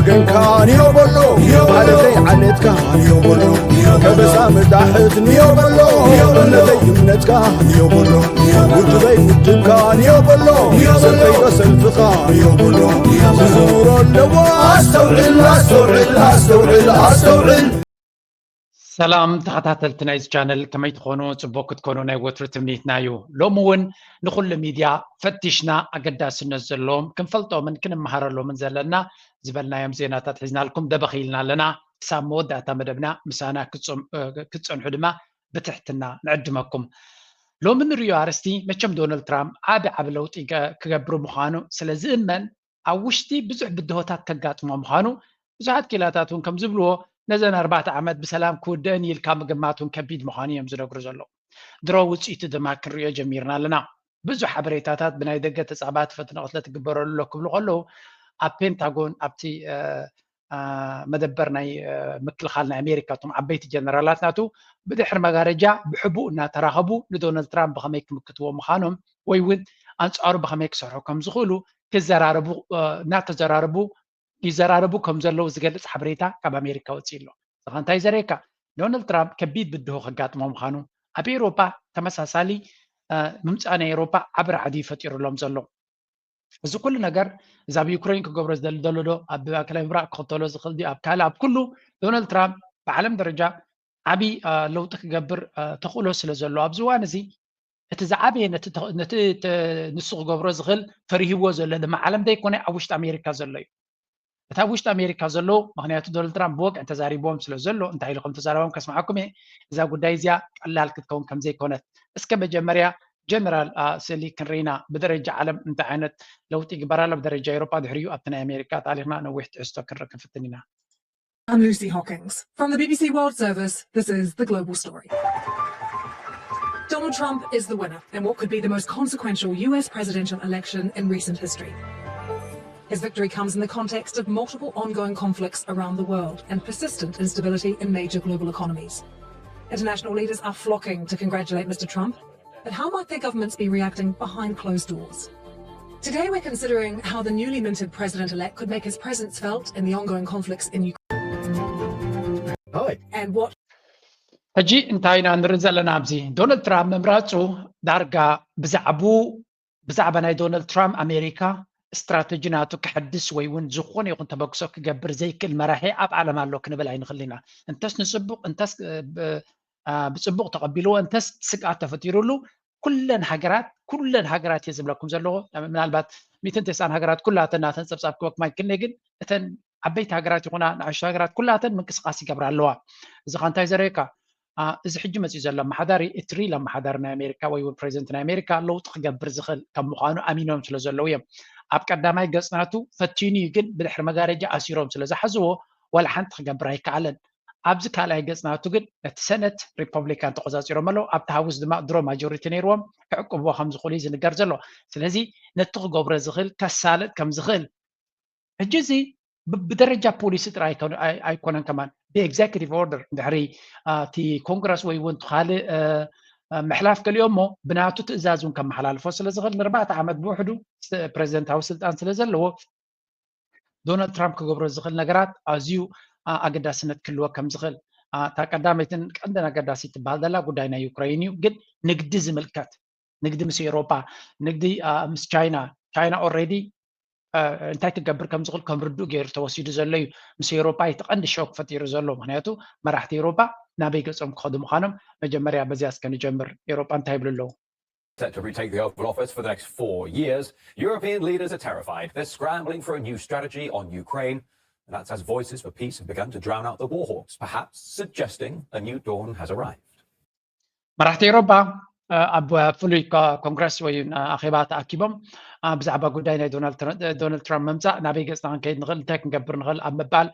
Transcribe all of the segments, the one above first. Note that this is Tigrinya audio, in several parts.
ገንካ ንዮ በሎ ማለተይ ዓሌትካ ንዮ በሎ ከበሳ መዳሕት ንዮ በሎ እምነተይ እምነትካ ንዮ በሎ ውድበይ ውድብካ ንዮ በሎ ሰልፈይ ሰልፍኻ ንዮ በሎ ዝዝውሮ ኣለዎ ኣስተውዕል ኣስተውዕል ኣስተውዕል ኣስተውዕል ሰላም ተኸታተልቲ ናይዚ ቻነል ከመይ ትኾኑ? ጽቡቅ ክትኮኑ ናይ ወትሩ ትምኒትና እዩ። ሎሚ እውን ንኹሉ ሚድያ ፈቲሽና ኣገዳስነት ዘለዎም ክንፈልጦምን ክንመሃረሎምን ዘለና ዝበልናዮም ዜናታት ሒዝናልኩም ደበኽ ኢልና ኣለና። ክሳብ መወዳእታ መደብና ምሳና ክትጸንሑ ድማ ብትሕትና ንዕድመኩም። ሎሚ ንርእዮ ኣርእስቲ መቸም ዶናልድ ትራምፕ ዓቢ ዓቢ ለውጢ ክገብር ምዃኑ ስለ ዝእመን ኣብ ውሽጢ ብዙሕ ብድሆታት ከጋጥሞ ምዃኑ ብዙሓት ኪላታት እውን ከም ዝብልዎ ነዘን ኣርባዕተ ዓመት ብሰላም ክውደእን ኢልካ ምግማት እውን ከቢድ ምዃኑ እዮም ዝነግሩ ዘለዉ። ድሮ ውፅኢቱ ድማ ክንሪኦ ጀሚርና ኣለና። ብዙሕ ሓበሬታታት ብናይ ደገ ተፃባቲ ፈተነ ቅትለት ይግበረሉ ኣሎ ክብሉ ከለዉ ኣብ ፔንታጎን ኣብቲ መደበር ናይ ምክልኻል ናይ ኣሜሪካ እቶም ዓበይቲ ጀነራላት ናቱ ብድሕሪ መጋረጃ ብሕቡእ እናተራኸቡ ንዶናልድ ትራምፕ ብኸመይ ክምክትዎ ምዃኖም ወይ እውን ኣንፃሩ ብኸመይ ክሰርሑ ከም ዝኽእሉ ክዘራረቡ እናተዘራረቡ ይዘራረቡ ከም ዘለዉ ዝገልፅ ሓበሬታ ካብ ኣሜሪካ ወፂኡ ኣሎ። እዚ እንታይ ዘርእየካ ዶናልድ ትራምፕ ከቢድ ብድሆ ከጋጥሞ ምዃኑ ኣብ ኤውሮጳ ተመሳሳሊ ምምፃእ ናይ ኤውሮጳ ዓቢ ራዕዲ ፈጢሩሎም ዘሎ። እዚ ኩሉ ነገር እዚ ኣብ ዩክሬን ክገብሮ ዝደሊ ዘሎ ዶ ኣብ ማእከላይ ምብራቕ ክኽተሎ ዝኽእል ድዩ ኣብ ካልእ ኣብ ኩሉ ዶናልድ ትራምፕ ብዓለም ደረጃ ዓብዪ ለውጢ ክገብር ተኽእሎ ስለ ዘሎ ኣብዚ እዋን እዚ እቲ ዝዓበየ ነቲ ንሱ ክገብሮ ዝኽእል ፈሪህዎ ዘሎ ድማ ዓለም ዘይኮነ ኣብ ውሽጢ ኣሜሪካ ዘሎ እዩ። እቲ ኣብ ውሽጢ ኣሜሪካ ዘሎ ምክንያቱ ዶናልድ ትራምፕ ብወግዒ ተዛሪብዎም ስለ ዘሎ እንታይ ኢሉ ከም ተዛረቦም ከስምዓኩም እየ። እዛ ጉዳይ እዚኣ ቀላል ክትከውን ከም ዘይኮነት እስከ መጀመርያ ጀነራል ስእሊ ክንርኢና ብደረጃ ዓለም እንታይ ዓይነት ለውጢ ይግበር ኣሎ ብደረጃ ኤሮጳ ድሕሪኡ ኣብቲ ናይ ኣሜሪካ ጣሊኽና ነዊሕ ትሕዝቶ ክንርኢ ክንፍትን ኢና። I'm Lucy Hockings. From the B B C World Service, this is The Global Story. Donald Trump is the winner in what could be the most consequential U S presidential election in recent history. His victory comes in the context of multiple ongoing conflicts around the world and persistent instability in major global economies. International leaders are flocking to congratulate Mister Trump, but how might their governments be reacting behind closed doors? Today, we're considering how the newly minted president elect could make his presence felt in the ongoing conflicts in Ukraine. And what ሕጂ እንታይ ኢና ንርኢ ዘለና ኣብዚ ዶናልድ ትራምፕ ምምራፁ ዳርጋ ብዛዕቡ ብዛዕባ ናይ ዶናልድ ትራምፕ ኣሜሪካ ስትራተጂ ናቱ ክሕድስ ወይ እውን ዝኾነ ይኹን ተበግሶ ክገብር ዘይክእል መራሒ ኣብ ዓለም ኣሎ ክንብል ኣይንኽእል ኢና። እንተስ ንፅቡቕ እንተስ ብፅቡቕ ተቐቢልዎ እንተስ ስግኣት ተፈጢሩሉ ኩለን ሃገራት ኩለን ሃገራት እየ ዝብለኩም ዘለዎ ምናልባት ሚትን ተስዓን ሃገራት ኩላተን ናተን ፀብፃብ ክበኩም ኣይክልነ ግን እተን ዓበይቲ ሃገራት ይኹና ንኣሽቱ ሃገራት ኩላተን ምንቅስቃስ ይገብራ ኣለዋ። እዚ ካ እንታይ ዘርእየካ እዚ ሕጂ መፅኡ ዘሎ ኣመሓዳሪ እቲ ሪል ኣመሓዳሪ ናይ ኣሜሪካ ወይ እውን ፕሬዚደንት ናይ ኣሜሪካ ለውጢ ክገብር ዝኽእል ከም ምዃኑ ኣሚኖም ስለ ዘለዉ እዮም። ኣብ ቀዳማይ ገፅ ናቱ ፈቲኑ እዩ ግን ብድሕሪ መጋረጃ ኣሲሮም ስለ ዝሓዝዎ ዋላ ሓንቲ ክገብር ኣይከኣለን። ኣብዚ ካልኣይ ገፅ ናቱ ግን ነቲ ሰነት ሪፐብሊካን ተቆፃፂሮም ኣለዉ ኣብቲ ሃውስ ድማ ድሮ ማጆሪቲ ነይርዎም ክዕቅብዎ ከም ዝኽእሉ እዩ ዝንገር ዘሎ። ስለዚ ነቲ ክገብሮ ዝኽእል ከሳልጥ ከም ዝኽእል ሕጂ እዚ ብደረጃ ፖሊሲ ጥራይ ኣይኮነን ከማን ብኤግዜኪቲቭ ኦርደር እንድሕሪ እቲ ኮንግረስ ወይ እውን ካልእ ምሕላፍ ገሊኦ እሞ ብናቱ ትእዛዝ እውን ከመሓላልፎ ስለ ዝኽእል ንርባዕተ ዓመት ብውሕዱ ፕሬዚደንታዊ ስልጣን ስለ ዘለዎ ዶናልድ ትራምፕ ክገብሮ ዝኽእል ነገራት ኣዝዩ ኣገዳስነት ክህልዎ ከም ዝኽእል እታ ቀዳመይትን ቀንድን ኣገዳሲት ትበሃል ዘላ ጉዳይ ናይ ዩክሬን እዩ። ግን ንግዲ ዝምልከት ንግዲ ምስ ኤውሮጳ ንግዲ ምስ ቻይና ቻይና ኦልሬዲ እንታይ ክገብር ከም ዝኽእል ከም ርዱእ ገይሩ ተወሲዱ ዘሎ እዩ። ምስ ኤውሮጳ እቲ ቀንዲ ሾክ ፈጢሩ ዘሎ ምክንያቱ መራሕቲ ኤውሮጳ ናበይ ገጾም ክኸዱ ምዃኖም መጀመርያ በዚኣ እስከ ንጀምር። ኤውሮጳ እንታይ ይብሉ ኣለዉ? Set to retake the Oval Office for the next four years, European leaders are terrified. They're scrambling for a new strategy on Ukraine. And that's as voices for peace have begun to drown out the war hawks, perhaps suggesting a new dawn has arrived. መራሕቲ ኤውሮጳ ኣብ ፍሉይ ኮንግረስ ወይ ኣኼባ ተኣኪቦም ብዛዕባ ጉዳይ ናይ ዶናልድ ትራምፕ ምምፃእ ናበይ ገፅና ክንከይድ ንኽእል እንታይ ክንገብር ንኽእል ኣብ ምባል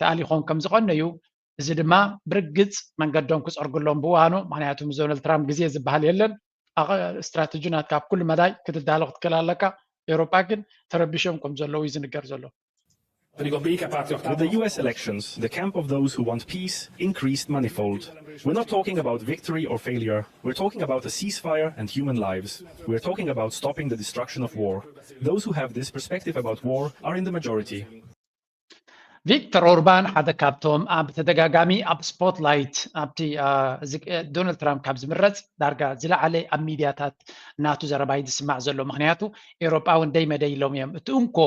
ተኣሊኾም ከም ዝቐነዩ እዚ ድማ ብርግፅ መንገዶም ክፀርጉሎም ብውሃኑ ምክንያቱ ምስ ዶናልድ ትራምፕ ግዜ ዝበሃል የለን ስትራተጂ ናትካ ኣብ ኩሉ መዳይ ክትዳሎ ክትክእል ኣለካ። ኤውሮጳ ግን ተረቢሾም ከም ዘለዉ እዩ ዝንገር ዘሎ። With the U S elections, the camp of those who want peace increased manifold. We're not talking about victory or failure. We're talking about a ceasefire and human lives. We're talking about stopping the destruction of war. Those who have this perspective about war are in the majority. ቪክተር ኦርባን ሓደ ካብቶም ኣብ ተደጋጋሚ ኣብ ስፖትላይት ኣብቲ ዶናልድ ትራምፕ ካብ ዝምረፅ ዳርጋ ዝለዓለ ኣብ ሚድያታት ናቱ ዘረባይ ዝስማዕ ዘሎ። ምክንያቱ ኤውሮጳ እውን ደይ መደይ ኢሎም እዮም። እቲ እንኮ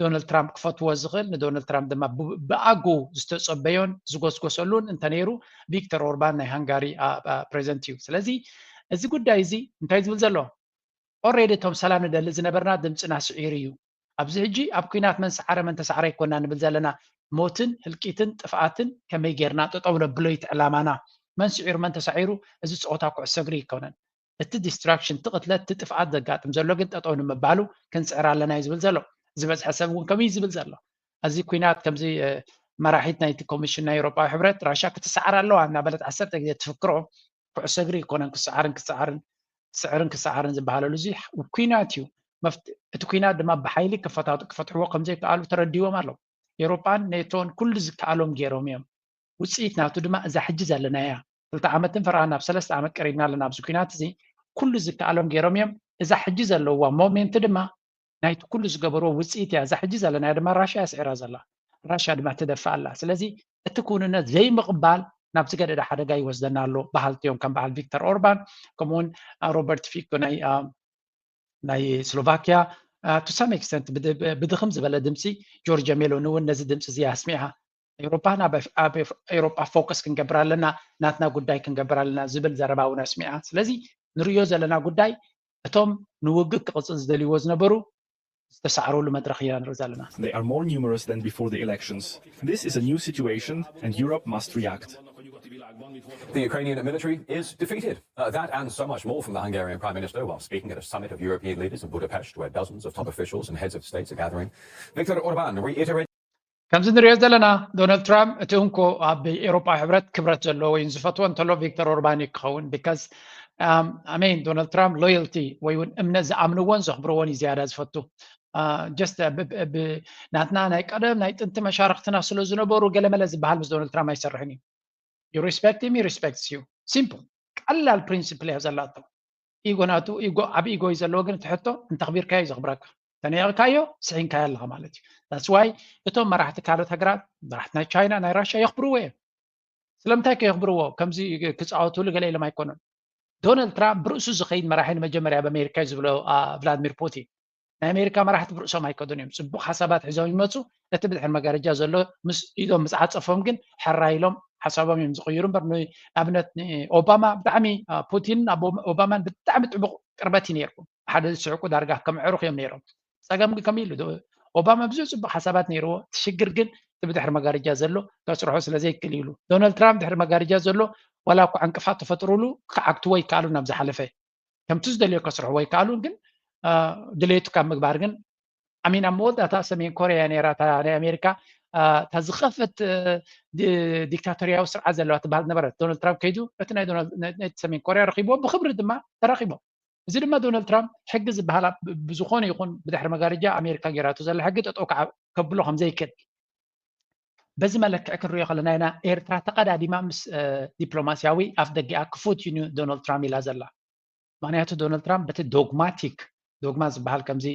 ዶናልድ ትራምፕ ክፈትዎ ዝኽእል፣ ንዶናልድ ትራምፕ ድማ ብኣጉ ዝተፀበዮን ዝጎስጎሰሉን እንተነይሩ፣ ቪክተር ኦርባን ናይ ሃንጋሪ ፕሬዚደንት እዩ። ስለዚ እዚ ጉዳይ እዚ እንታይ ዝብል ዘሎ? ኦሬዲ እቶም ሰላም ንደሊ ዝነበርና ድምፅና ስዒሩ እዩ። ኣብዚ ሕጂ ኣብ ኩናት መን ሰዓረ መን ተሳዕረ ኣይኮና ንብል ዘለና። ሞትን ህልቂትን ጥፍኣትን ከመይ ጌርና ጠጠው ነብሎ እዩ እቲ ዕላማና። መን ስዒሩ መን ተሳዒሩ፣ እዚ ፀወታ ኩዕሶ እግሪ ኣይኮነን። እቲ ዲስትራክሽን፣ እቲ ቅትለት፣ እቲ ጥፍኣት ዘጋጥም ዘሎ ግን ጠጠው ንምባሉ ክንፅዕር ኣለና እዩ ዝብል ዘሎ። ዝበዝሐ ሰብ እውን ከምኡ እዩ ዝብል ዘሎ። እዚ ኩናት ከምዚ መራሒት ናይቲ ኮሚሽን ናይ ኤውሮጳዊ ሕብረት ራሻ ክትሰዓር ኣለዋ እናበለት ዓሰርተ ግዜ ትፍክሮ። ኩዕሶ እግሪ ኣይኮነን ክሰዓርን ክሰዓርን ክስዕርን ክሰዓርን ዝበሃለሉ እዚ ኩናት እዩ። እቲ ኩናት ድማ ብሓይሊ ክፈታቱ ክፈትሕዎ ከምዘይከኣሉ ተረዲዎም ኣለዉ። ኤውሮጳን ኔቶን ኩሉ ዝከኣሎም ገይሮም እዮም። ውፅኢት ናቱ ድማ እዛ ሕጂ ዘለናያ ክልተ ዓመትን ፈረቓን ናብ ሰለስተ ዓመት ቀሪብና ኣለና ኣብዚ ኩናት እዚ። ኩሉ ዝከኣሎም ገይሮም እዮም። እዛ ሕጂ ዘለዋ ሞሜንት ድማ ናይቲ ኩሉ ዝገበርዎ ውፅኢት እያ። እዛ ሕጂ ዘለናያ ድማ ራሻ እያ ስዒራ ዘላ። ራሻ ድማ ትደፍእ ኣላ። ስለዚ እቲ ክውንነት ዘይምቕባል ናብ ዝገደደ ሓደጋ ይወስደና ኣሎ በሃልቲ እዮም ከም በዓል ቪክተር ኦርባን፣ ከምኡውን ሮበርት ፊኮ ናይ ናይ ስሎቫኪያ፣ to some extent ብድኽም ዝበለ ድምፂ፣ ጆርጅ ሜሎኒ እውን ነዚ ድምፂ እዚ ኣስሚዓ። ኤውሮፓ ናብ ኣብ ኤውሮፓ ፎከስ ክንገብር ኣለና፣ ናትና ጉዳይ ክንገብር ኣለና ዝብል ዘረባ እውን ኣስሚዓ። ስለዚ ንርእዮ ዘለና ጉዳይ እቶም ንውግእ ክቕፅል ዝደልይዎ ዝነበሩ ዝተሳዕረሉ መድረኽ ኢና ንርኢ ዘለና። They are more numerous than before the elections. This is a new situation and Europe must react. The Ukrainian military is defeated. Uh, that and so much more from the Hungarian Prime Minister while speaking at a summit of European leaders in Budapest, where dozens of top officials and heads of states are gathering. Viktor Orban reiterated. ከምዚ ንሪኦ ዘለና ዶናልድ ትራምፕ እቲ እንኮ ኣብ ኤሮፓ ሕብረት ክብረት ዘለዎ ወይ ዝፈትዎ እንተሎ ቪክተር ኦርባን እዩ ክኸውን። ቢካዝ ኣሜን ዶናልድ ትራምፕ ሎየልቲ ወይ እውን እምነት ዝኣምንዎን ዘኽብርዎን እዩ ዝያዳ ዝፈቱ። ጀስት ናትና ናይ ቀደም ናይ ጥንቲ መሻርክትና ስለ ዝነበሩ ገለመለ ዝበሃል ምስ ዶናልድ ትራምፕ ኣይሰርሕን እዩ። You respect him, he respects you. Simple. ቀላል ፕሪንሲፕል እያ ዘላቶ። ኢጎ ናቱ ኢጎ ዓብ ኢጎ እዩ ዘለዎ፣ ግን እቲ ሕቶ እንተኽቢርካዮ እዩ ዘኽብረካ፣ ተነቂቕካዮ ስሒንካዮ ኣለኻ ማለት እዩ። That's why እቶም መራሕቲ ካልኦት ሃገራት፣ መራሕቲ ናይ ቻይና ናይ ራሽያ የኽብርዎ እዮም። ስለምንታይ ከ የኽብርዎ? ከምዚ ክፃወትሉ ገለ ኢሎም ኣይኮኑን። ዶናልድ ትራምፕ ብርእሱ ዝኸይድ መራሒ ንመጀመርያ ኣብ ኣሜሪካ እዩ ዝብሎ ቭላድሚር ፑቲን። ናይ ኣሜሪካ መራሕቲ ብርእሶም ኣይከዱን እዮም። ፅቡቕ ሓሳባት ሒዞም ይመፁ፣ ነቲ ብድሕሪ መጋረጃ ዘሎ ምስ ኢዶም ምስ ዓፀፎም ግን ሕራይ ኢሎም ሓሳቦም እዮም ዝቕይሩ እምበር። ንኣብነት ኦባማ ብጣዕሚ ፑቲንን ኦባማን ብጣዕሚ ጥቡቕ ቅርበት እዩ ነይርኩም። ሓደ ዝስሕቁ ዳርጋ ከም ዕሩኽ እዮም ነይሮም። ፀገም ግን ከመይ ኢሉ ኦባማ ብዙሕ ፅቡቕ ሓሳባት ነይርዎ። እቲ ሽግር ግን እቲ ብድሕሪ መጋረጃ ዘሎ ከስርሖ ስለ ዘይክእል ኢሉ። ዶናልድ ትራምፕ ድሕሪ መጋረጃ ዘሎ ዋላ እኳ ዕንቅፋት ተፈጥሩሉ ክዓግትዎ ይከኣሉ ናብ ዝሓለፈ ከምቲ ዝደልዮ ከስርሕዎ ይከኣሉ። ግን ድሌቱ ካብ ምግባር ግን ኣሚን ኣብ መወዳእታ ሰሜን ኮርያ ነራ ናይ ኣሜሪካ እታ ዝኸፈት ዲክታቶርያዊ ስርዓት ዘለዋ ትበሃል ነበረት። ዶናልድ ትራምፕ ከይዱ ነቲ ናይ ሰሜን ኮርያ ረኪብዎ፣ ብክብሪ ድማ ተራኪቦም። እዚ ድማ ዶናልድ ትራምፕ ሕጊ ዝበሃል ብዝኾነ ይኹን ብድሕሪ መጋረጃ ኣሜሪካ ጌራቶ ዘላ ሕጊ ጠጠው ከብሎ ከምዘይክእል በዚ መለክዒ ክንሪኦ ከለና ኢና ኤርትራ ተቐዳዲማ ምስ ዲፕሎማስያዊ ኣፍ ደጊኣ ክፉት እዩ ዶናልድ ትራምፕ ኢላ ዘላ። ምክንያቱ ዶናልድ ትራምፕ በቲ ዶግማቲክ፣ ዶግማ ዝበሃል ከምዚ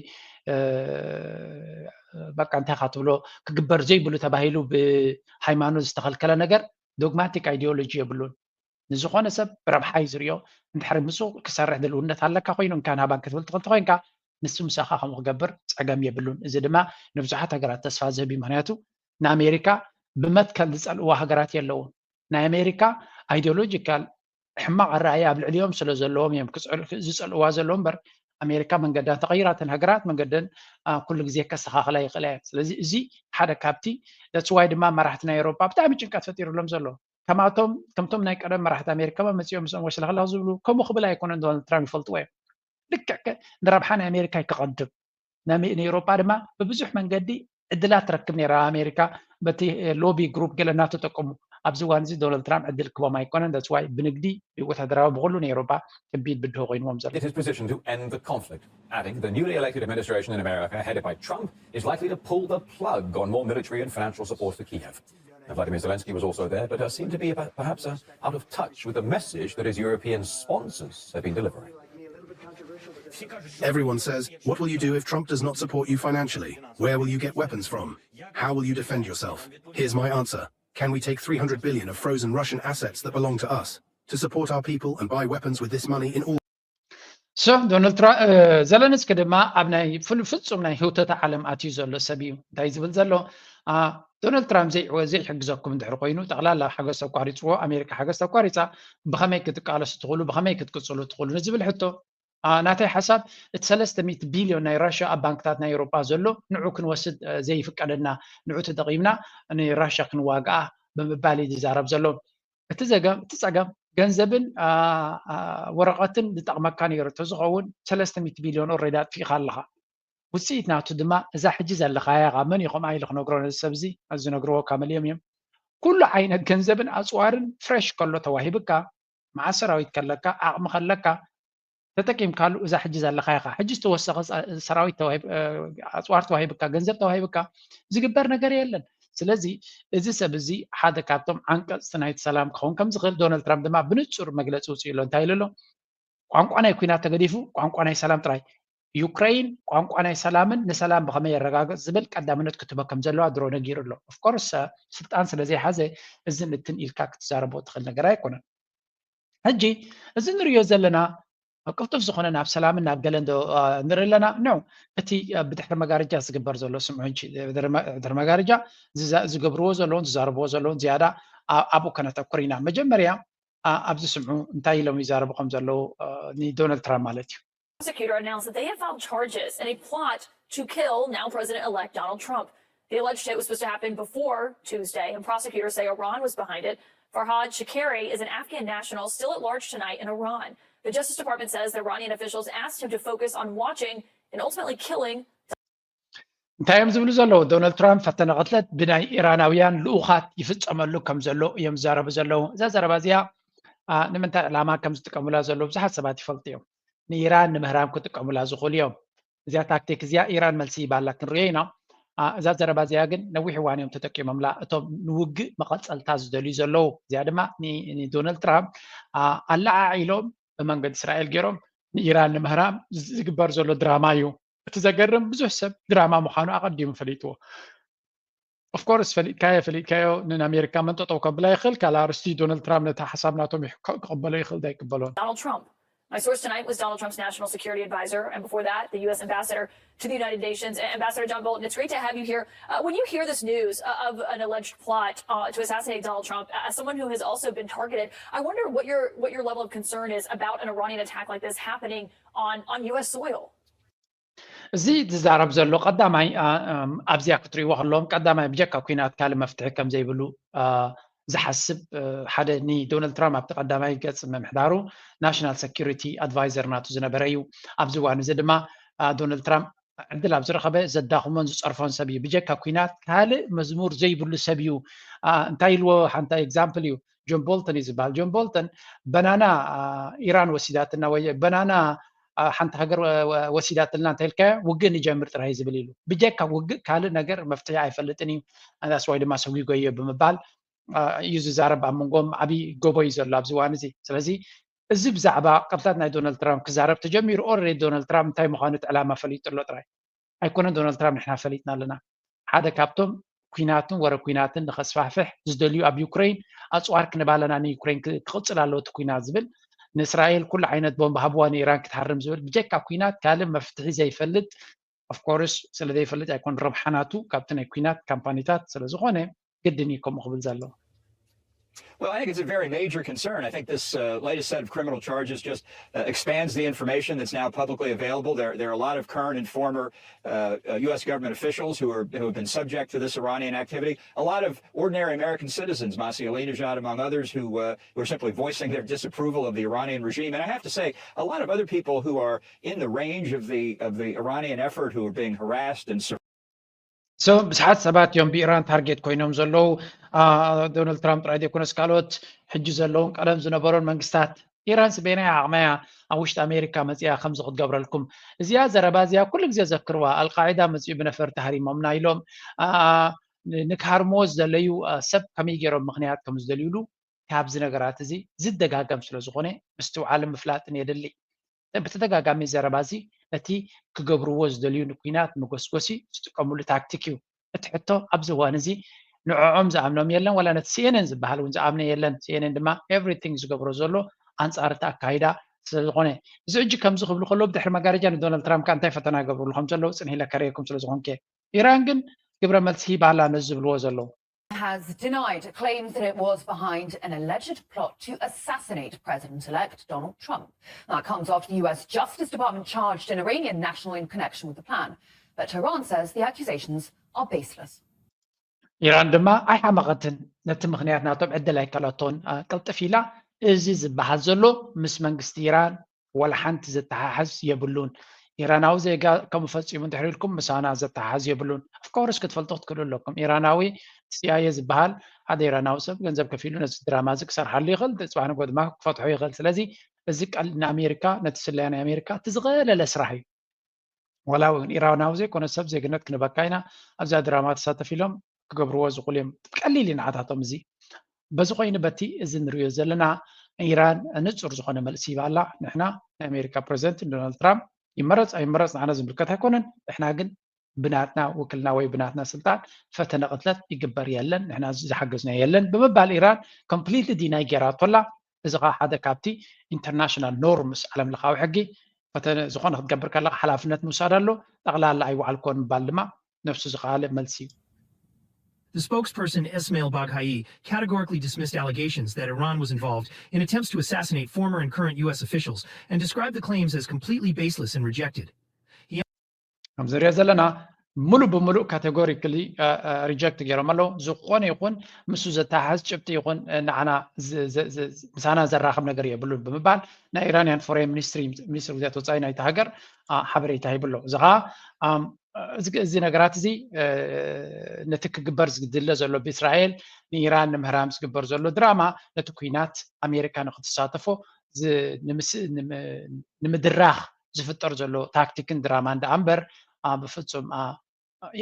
በቃ እንታይ ካ ትብሎ ክግበር ዘይብሉ ተባሂሉ ብሃይማኖት ዝተኸልከለ ነገር ዶግማቲክ ኣይዲዮሎጂ የብሉን። ንዝኾነ ሰብ ብረብሓ እዩ ዝሪኦ። እንድሕሪ ምስኡ ክሰርሕ ድልውነት ኣለካ ኮይኑ እንካ ናባን ክትብል ትኽእል ተኮይንካ ንሱ ምሳኻ ከምኡ ክገብር ፀገም የብሉን። እዚ ድማ ንብዙሓት ሃገራት ተስፋ ዝህብ እዩ። ምክንያቱ ንኣሜሪካ ብመትከል ዝፀልእዋ ሃገራት የለውን። ናይ ኣሜሪካ ኣይዲዮሎጂካል ሕማቕ ኣረኣያ ኣብ ልዕሊኦም ስለ ዘለዎም እዮም ዝፀልእዋ ዘለዉ እምበር ኣሜሪካ መንገዳ ተቐይራ እተን ሃገራት መንገደን ኩሉ ግዜ ከስተኻኽላ ይኽእላ እየን። ስለዚ እዚ ሓደ ካብቲ that's why ድማ መራሕቲ ናይ ኤውሮጳ ብጣዕሚ ጭንቀት ፈጢሩሎም ዘሎ። ከማቶም ከምቶም ናይ ቀደም መራሕቲ ኣሜሪካ መፂኦም ምስኦም ወሽለኽለኽ ዝብሉ ከምኡ ክብል ኣይኮነን ዶናልድ ትራምፕ ይፈልጥዎ እዮም። ልክዕ ንረብሓ ናይ ኣሜሪካ እዩ ክቐድም። ንኤውሮጳ ድማ ብብዙሕ መንገዲ ዕድላት ትረክብ ነይራ ኣሜሪካ በቲ ሎቢ ግሩፕ ገለ እናተጠቀሙ። ኣብዚ እዋን እዚ ዶናልድ ትራምፕ ዕድል ክቦም ኣይኮነን። That's why ብንግዲ ብወታደራዊ ብኩሉ ንኤውሮጳ ከቢድ ብድሆ ኮይንዎም ዘሎ። It is positioned to end the conflict, adding the newly elected administration in America headed by Trump is likely to pull the plug on more military and financial support for Kiev. Now, Vladimir Zelensky was also there, but uh, seemed to be perhaps uh, out of touch with the message that his European sponsors have been delivering. Everyone says, "What will you do if Trump does not support you financially? Where will you get weapons from? How will you defend yourself?" Here's my answer. Can we take three hundred billion of frozen Russian assets that belong to us to support our people and buy weapons with this money in all So ዶናልድ ትራ- እ፣ ዘለንስኪ ድማ ኣብ ናይ ፍሉ- ፍጹም ናይ ህውተተ ዓለም ኣትዩ ዘሎ ሰብ እዩ። እንታይ ዝብል ዘሎ? ዶናልድ ትራምፕ ዘይሕገዘኩም እንድሕር ኮይኑ፣ ጠቕላላ ሓገዝ ተቋሪፅዎ፣ ኣሜሪካ ሓገዝ ተቋሪፃ፣ ብኸመይ ክትቃለሱ ትኽእሉ፣ ብኸመይ ክትቅፅሉ ትኽእሉ ንዝብል ሕቶ፣ ናተይ ሓሳብ፣ እቲ ሰለስተ ሚእቲ ቢልዮን ናይ ራሽያ ኣብ ባንክታት ናይ ኤውሮጳ ዘሎ፣ ንዑ ክንወስድ ዘይፍቀደና፣ ንዑ ተጠቒምና ንራሽያ ክንዋግኣ ብምባል እዩ ዝዛረብ ዘሎ። እቲ ዘገም እቲ ጸገም፣ ገንዘብን ወረቐትን ዝጠቕመካ ነይሩ እንተዝኸውን፣ ሰለስተ ሚእቲ ቢልዮን ኦልሬዲ ኣጥፊእኻ ኣለኻ። ውፅኢት ናቱ ድማ እዛ ሕጂ ዘለኻያ ኢኻ። መን እዩ ከምኣ ኢሉ ክነግሮ? ነዚ ሰብ እዚ ዝነግርዎ ካመልዮም እዮም። ኩሉ ዓይነት ገንዘብን ኣፅዋርን ፍሬሽ ከሎ ተዋሂብካ፣ መዓት ሰራዊት ከለካ፣ ዓቕሚ ከለካ፣ ተጠቂምካሉ እዛ ሕጂ ዘለኻ ኢኻ። ሕጂ ዝተወሰኸ ሰራዊት ኣፅዋር ተዋሂብካ፣ ገንዘብ ተዋሂብካ ዝግበር ነገር የለን። ስለዚ እዚ ሰብ እዚ ሓደ ካብቶም ዓንቀፅቲ ናይቲ ሰላም ክኸውን ከም ዝኽእል ዶናልድ ትራምፕ ድማ ብንፁር መግለፂ ውፅኡ ኣሎ። እንታይ ኢሉ ኣሎ? ቋንቋ ናይ ኩናት ተገዲፉ ቋንቋ ናይ ሰላም ጥራይ። ዩክረይን ቋንቋ ናይ ሰላምን ንሰላም ብኸመይ የረጋግፅ ዝብል ቀዳምነት ክትህቦ ከም ዘለዋ ድሮ ነጊሩ ኣሎ። ኦፍኮርስ ስልጣን ስለዘይሓዘ እዝን እትን ኢልካ ክትዛረቦ ትኽእል ነገር ኣይኮነን። ሕጂ እዚ ንሪኦ ዘለና ቅልጡፍ ዝኾነ ናብ ሰላምን ናብ ገለን ዶ ንርኢ ኣለና? ኖ። እቲ ብድሕሪ መጋረጃ ዝግበር ዘሎ ስምዑ እንጂ፣ ድሕሪ መጋረጃ ዝገብርዎ ዘለውን ዝዛረብዎ ዘለውን ዝያዳ ኣብኡ ከነተኩር ኢና። መጀመርያ ኣብዚ ስምዑ እንታይ ኢሎም ይዛረቡ ከም ዘለዉ ንዶናልድ ትራምፕ ማለት እዩ። Prosecutor announced that they have filed charges in a plot to kill now President-elect Donald Trump. The alleged hit was supposed to happen before Tuesday, and prosecutors say Iran was behind it. Farhad Shakeri is an Afghan national still at large tonight in Iran. The Justice Department says the Iranian officials asked him to focus on watching and ultimately killing. እንታይ እዮም ዝብሉ ዘለዉ? ዶናልድ ትራምፕ ፈተነ ቅትለት ብናይ ኢራናውያን ልኡኻት ይፍጸመሉ ከም ዘሎ እዮም ዝዛረቡ ዘለዉ። እዛ ዘረባ እዚኣ ንምንታይ ዕላማ ከም ዝጥቀሙላ ዘለዉ ብዙሓት ሰባት ይፈልጡ እዮም። ንኢራን ንምህራም ክጥቀሙላ ዝኽእሉ እዮም። እዚኣ ታክቲክ እዚኣ ኢራን መልሲ ይባላ ክንሪኦ ኢና። እዛ ዘረባ እዚኣ ግን ነዊሕ እዋን እዮም ተጠቂሞምላ እቶም ንውግእ መቐፀልታ ዝደልዩ ዘለዉ። እዚኣ ድማ ንዶናልድ ትራምፕ ኣለዓዒሎም ብመንገዲ እስራኤል ገይሮም ንኢራን ንምህራም ዝግበር ዘሎ ድራማ እዩ። እቲ ዘገርም ብዙሕ ሰብ ድራማ ምዃኑ ኣቐዲሙ ፈሊጥዎ። ኦፍኮርስ ፈሊጥካዮ ፈሊጥካዮ ንኣሜሪካ መንጠጠው ከብላ ይኽእል። ካልእ ኣርስቲ ዶናልድ ትራምፕ ነቲ ሓሳብ ናቶም ክቕበሎ ይኽእል ዳይቅበሎን። Donald Trump. My source tonight was Donald Trump's national security advisor, and before that, the U S ambassador to the United Nations. Ambassador John Bolton, it's great to have you here. Uh, when you hear this news uh, of an alleged plot uh, to assassinate Donald Trump, as someone who has also been targeted, I wonder what your what your level of concern is about an Iranian attack like this happening on on U S soil. እዚ ዝዛረብ ዘሎ ቀዳማይ ኣብዚኣ ክትሪእዎ ከለዎም ቀዳማይ ብጀካ ኩናት ካልእ መፍትሒ ከም ዘይብሉ ዝሓስብ ሓደ ንዶናልድ ትራምፕ ኣብቲ ቀዳማይ ገፅ ምምሕዳሩ ናሽናል ሰኪሪቲ ኣድቫይዘር ናቱ ዝነበረ እዩ። ኣብዚ እዋን እዚ ድማ ዶናልድ ትራምፕ ዕድል ኣብ ዝረኸበ ዘዳኽሞን ዝፀርፎን ሰብ እዩ። ብጀካ ኩናት ካልእ መዝሙር ዘይብሉ ሰብ እዩ። እንታይ ኢልዎ? ሓንታ ኤግዛምፕል እዩ። ጆን ቦልተን እዩ ዝበሃል። ጆን ቦልተን በናና ኢራን ወሲዳትና ወይ በናና ሓንቲ ሃገር ወሲዳትልና እንተልካዮ ውግእ ንጀምር ጥራይ ዝብል ኢሉ። ብጀካ ውግእ ካልእ ነገር መፍትሒ ኣይፈልጥን እዩ። ኣንዳስዋይ ድማ ሰጒጎዮ ብምባል እዩ ዝዛረብ። ኣብ መንጎም ዓብዪ ጎቦ እዩ ዘሎ ኣብዚ እዋን እዚ። ስለዚ እዚ ብዛዕባ ቅትለት ናይ ዶናልድ ትራምፕ ክዛረብ ተጀሚሩ ኦልሬዲ ዶናልድ ትራምፕ እንታይ ምዃኑ እቲ ዕላማ ፈሊጡ ኣሎ ጥራይ ኣይኮነን። ዶናልድ ትራምፕ ንሕና ፈሊጥና ኣለና። ሓደ ካብቶም ኩናትን ወረ ኩናትን ንኸስፋሕፍሕ ዝደልዩ ኣብ ዩክሬን ኣፅዋር ክንባለና ንዩክሬን ክቕፅል ኣለዎ እቲ ኩናት ዝብል ንእስራኤል ኩሉ ዓይነት ቦምብ ሃብዋ ንኢራን ክትሃርም ዝብል ብጀካ ኩናት ካልእ መፍትሒ ዘይፈልጥ ኦፍኮርስ ስለ ዘይፈልጥ ኣይኮን ረብሓ ናቱ ካብቲ ናይ ኩናት ካምፓኒታት ስለ ዝኾነ ግድን እዩ ከምኡ ክብል ዘለዎ። Well, I think it's a very major concern. I think this uh, latest set of criminal charges just uh, expands the information that's now publicly available. There, there are a lot of current and former uh, U S government officials who, are, who have been subject to this Iranian activity. A lot of ordinary American citizens, Masih Alinejad among others, who, uh, who are simply voicing their disapproval of the Iranian regime. And I have to say, a lot of other people who are in the range of the, of the Iranian effort who are being harassed and So ብዙሓት ሰባት እዮም ብኢራን ታርጌት ኮይኖም ዘለዉ። ዶናልድ ትራምፕ ጥራይ ዘይኮነስ ካልኦት ሕጂ ዘለውን ቀደም ዝነበሩን መንግስታት ኢራን ስበይናይ ዓቕመያ ኣብ ውሽጢ ኣሜሪካ መፅያ ከምዚ ክትገብረልኩም እዚኣ ዘረባ እዚኣ ኩሉ ግዜ ዘክርዋ። ኣልቃዒዳ መፅኡ ብነፈርቲ ሃሪሞምና ኢሎም ንክሃርምዎ ዝደለዩ ሰብ ከመይ ገይሮም ምክንያት ከም ዝደልዩሉ ካብዚ ነገራት እዚ ዝደጋገም ስለ ዝኾነ ምስትውዓልን ምፍላጥን የድሊ። ብተደጋጋሚ ዘረባ እዚ ነቲ ክገብርዎ ዝደልዩ ንኩናት መጎስጎሲ ዝጥቀምሉ ታክቲክ እዩ። እቲ ሕቶ ኣብዚ እዋን እዚ ንዕዖም ዝኣምኖም የለን፣ ዋላ ነቲ ሲኤንኤን ዝበሃል እውን ዝኣምነ የለን። ሲኤንኤን ድማ ኤቭሪቲንግ ዝገብሮ ዘሎ ኣንጻር እቲ ኣካይዳ ስለ ዝኾነ፣ እዚ ሕጂ ከምዚ ክብሉ ከለዉ ብድሕሪ መጋረጃ ንዶናልድ ትራምፕ ከኣ እንታይ ፈተና ይገብርሉ ከም ዘለዉ ጽንሕ ኢለ ከርእየኩም ስለ ዝኾንኩ እየ። ኢራን ግን ግብረ መልሲ ሂባ ኣላ ነዚ ዝብልዎ ዘለዉ። has denied claims that it was behind an alleged plot to assassinate President-elect Donald Trump. That comes after the U S Justice Department charged an Iranian national in connection with the plan. But Tehran says the accusations are baseless. ኢራን ድማ ኣይሓመቐትን፣ ነቲ ምኽንያት ናቶም ዕድል ኣይከለቶን። አ፣ ቅልጥፍ ኢላ፣ እዚ ዝበሃል ዘሎ ምስ መንግስቲ ኢራን ዋላ ሓንቲ ዘተሓሕዝ የብሉን። ኢራናዊ ዜጋ ከምኡ ፈጺሙ እንድሕር ኢልኩም ምሳና ዘተሓሕዝ የብሉን። ኦፍኮርስ ክትፈልጡ ክትክእሉ ኣለኩም። ኢራናዊ ሲኣይኤ ዝበሃል ሓደ ኢራናዊ ሰብ ገንዘብ ከፊሉ ነዚ ድራማ እዚ ክሰርሓሉ ይኽእል፣ ጽባሕ ንግሆ ድማ ክፈትሖ ይኽእል። ስለዚ እዚ ቀል ንኣሜሪካ፣ ነቲ ስለያ ናይ ኣሜሪካ እቲ ዝቐለለ ስራሕ እዩ። ዋላ እውን ኢራናዊ ዘይኮነ ሰብ ዜግነት ክንበካ ኢና፣ ኣብዛ ድራማ ተሳተፍ ኢሎም ክገብርዎ ዝኽእሉ እዮም። ቀሊል እዩ ንዓታቶም እዚ። በዚ ኮይኑ በቲ እዚ ንሪኦ ዘለና ኢራን ንጹር ዝኾነ መልሲ ሂባ ኣላ። ንሕና ናይ ኣሜሪካ ፕረዚደንት ዶናልድ ትራምፕ ይመረጽ ኣይመረጽ ንዓና ዝምልከት ኣይኮነን። ንሕና ግን ብናትና ውክልና ወይ ብናትና ስልጣን ፈተነ ቅትለት ይግበር የለን፣ ንሕና ዝሓገዝና የለን ብምባል ኢራን ኮምፕሊትሊ ዲናይ ጌራቶ ኣላ። እዚ ኸዓ ሓደ ካብቲ ኢንተርናሽናል ኖርምስ ዓለም ለኻዊ ሕጊ ፈተነ ዝኾነ ክትገብር ከለኻ ሓላፍነት ምውሳድ ኣሎ። ጠቕላላ ኣይወዓልኮን ምባል ድማ ነብሱ ዝኸኣለ መልሲ እዩ። The spokesperson Esmail Baghai categorically dismissed allegations that Iran was involved in attempts to assassinate former and current U S officials and described the claims as completely baseless and rejected. ከም ዝሪኦ ዘለና ሙሉእ ብሙሉእ ካቴጎሪክሊ ሪጀክት ገይሮም ኣለዉ። ዝኾነ ይኹን ምስኡ ዘተሓሕዝ ጭብጢ ይኹን ንዓና ምሳና ዘራኽብ ነገር የብሉን ብምባል ናይ ኢራንያን ፎሬን ሚኒስትሪ ሚኒስትሪ ጉዳያት ወፃኢ ናይቲ ሃገር ሓበሬታ ሂቡ ኣሎ። እዚ ከዓ እዚ ነገራት እዚ ነቲ ክግበር ዝድለ ዘሎ ብእስራኤል ንኢራን ንምህራም ዝግበር ዘሎ ድራማ ነቲ ኩናት ኣሜሪካ ንክትሳተፎ ንምድራኽ ዝፍጠር ዘሎ ታክቲክን ድራማን ደኣ እምበር ብፍፁም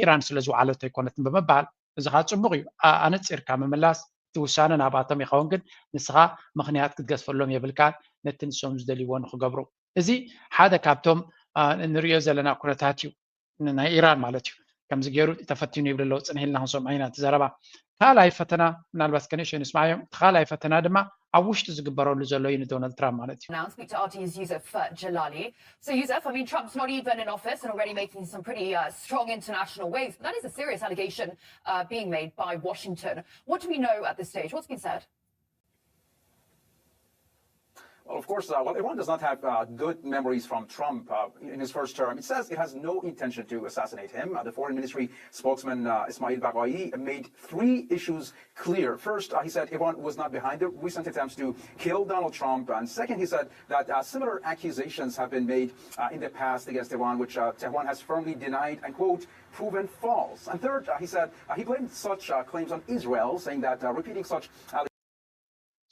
ኢራን ስለ ዝወዓለቶ ኣይኮነትን ብምባል እዚ ከዓ ፅቡቕ እዩ። ኣነፂርካ ምምላስ እቲ ውሳነ ናብኣቶም ይኸውን፣ ግን ንስኻ ምኽንያት ክትገዝፈሎም የብልካን ነቲ ንሶም ዝደልይዎ ንክገብሩ። እዚ ሓደ ካብቶም ንሪኦ ዘለና ኩነታት እዩ። ናይ ኢራን ማለት እዩ። ከምዚ ገይሩ ተፈቲኑ ይብል ኣለዉ። ፅንሕ ኢልና ክንሰምዖ ኢና እቲ ዘረባ። ካልኣይ ፈተና ምናልባት ከንእሽተይ ንስማዮ። እቲ ካልኣይ ፈተና ድማ ኣብ ውሽጢ ዝግበረሉ ዘሎ እዩ ንዶናልድ ትራምፕ ማለት እዩ። Now speak to R T's Yousef uh, Jalali. So Yousef, I mean, Trump's not even in office and already making some pretty uh, strong international waves. But that is a serious allegation uh, being made by Washington. What do we know at this stage? What's been said? Well, of course, uh, well, Iran does not have uh, good memories from Trump uh, in his first term. It says it has no intention to assassinate him. Uh, the foreign ministry spokesman uh, Ismail Baghai made three issues clear. First, uh, he said Iran was not behind the recent attempts to kill Donald Trump. And second, he said that uh, similar accusations have been made uh, in the past against Iran, which uh, Tehran has firmly denied and, quote, proven false. And third, uh, he said uh, he blamed such uh, claims on Israel, saying that uh, repeating such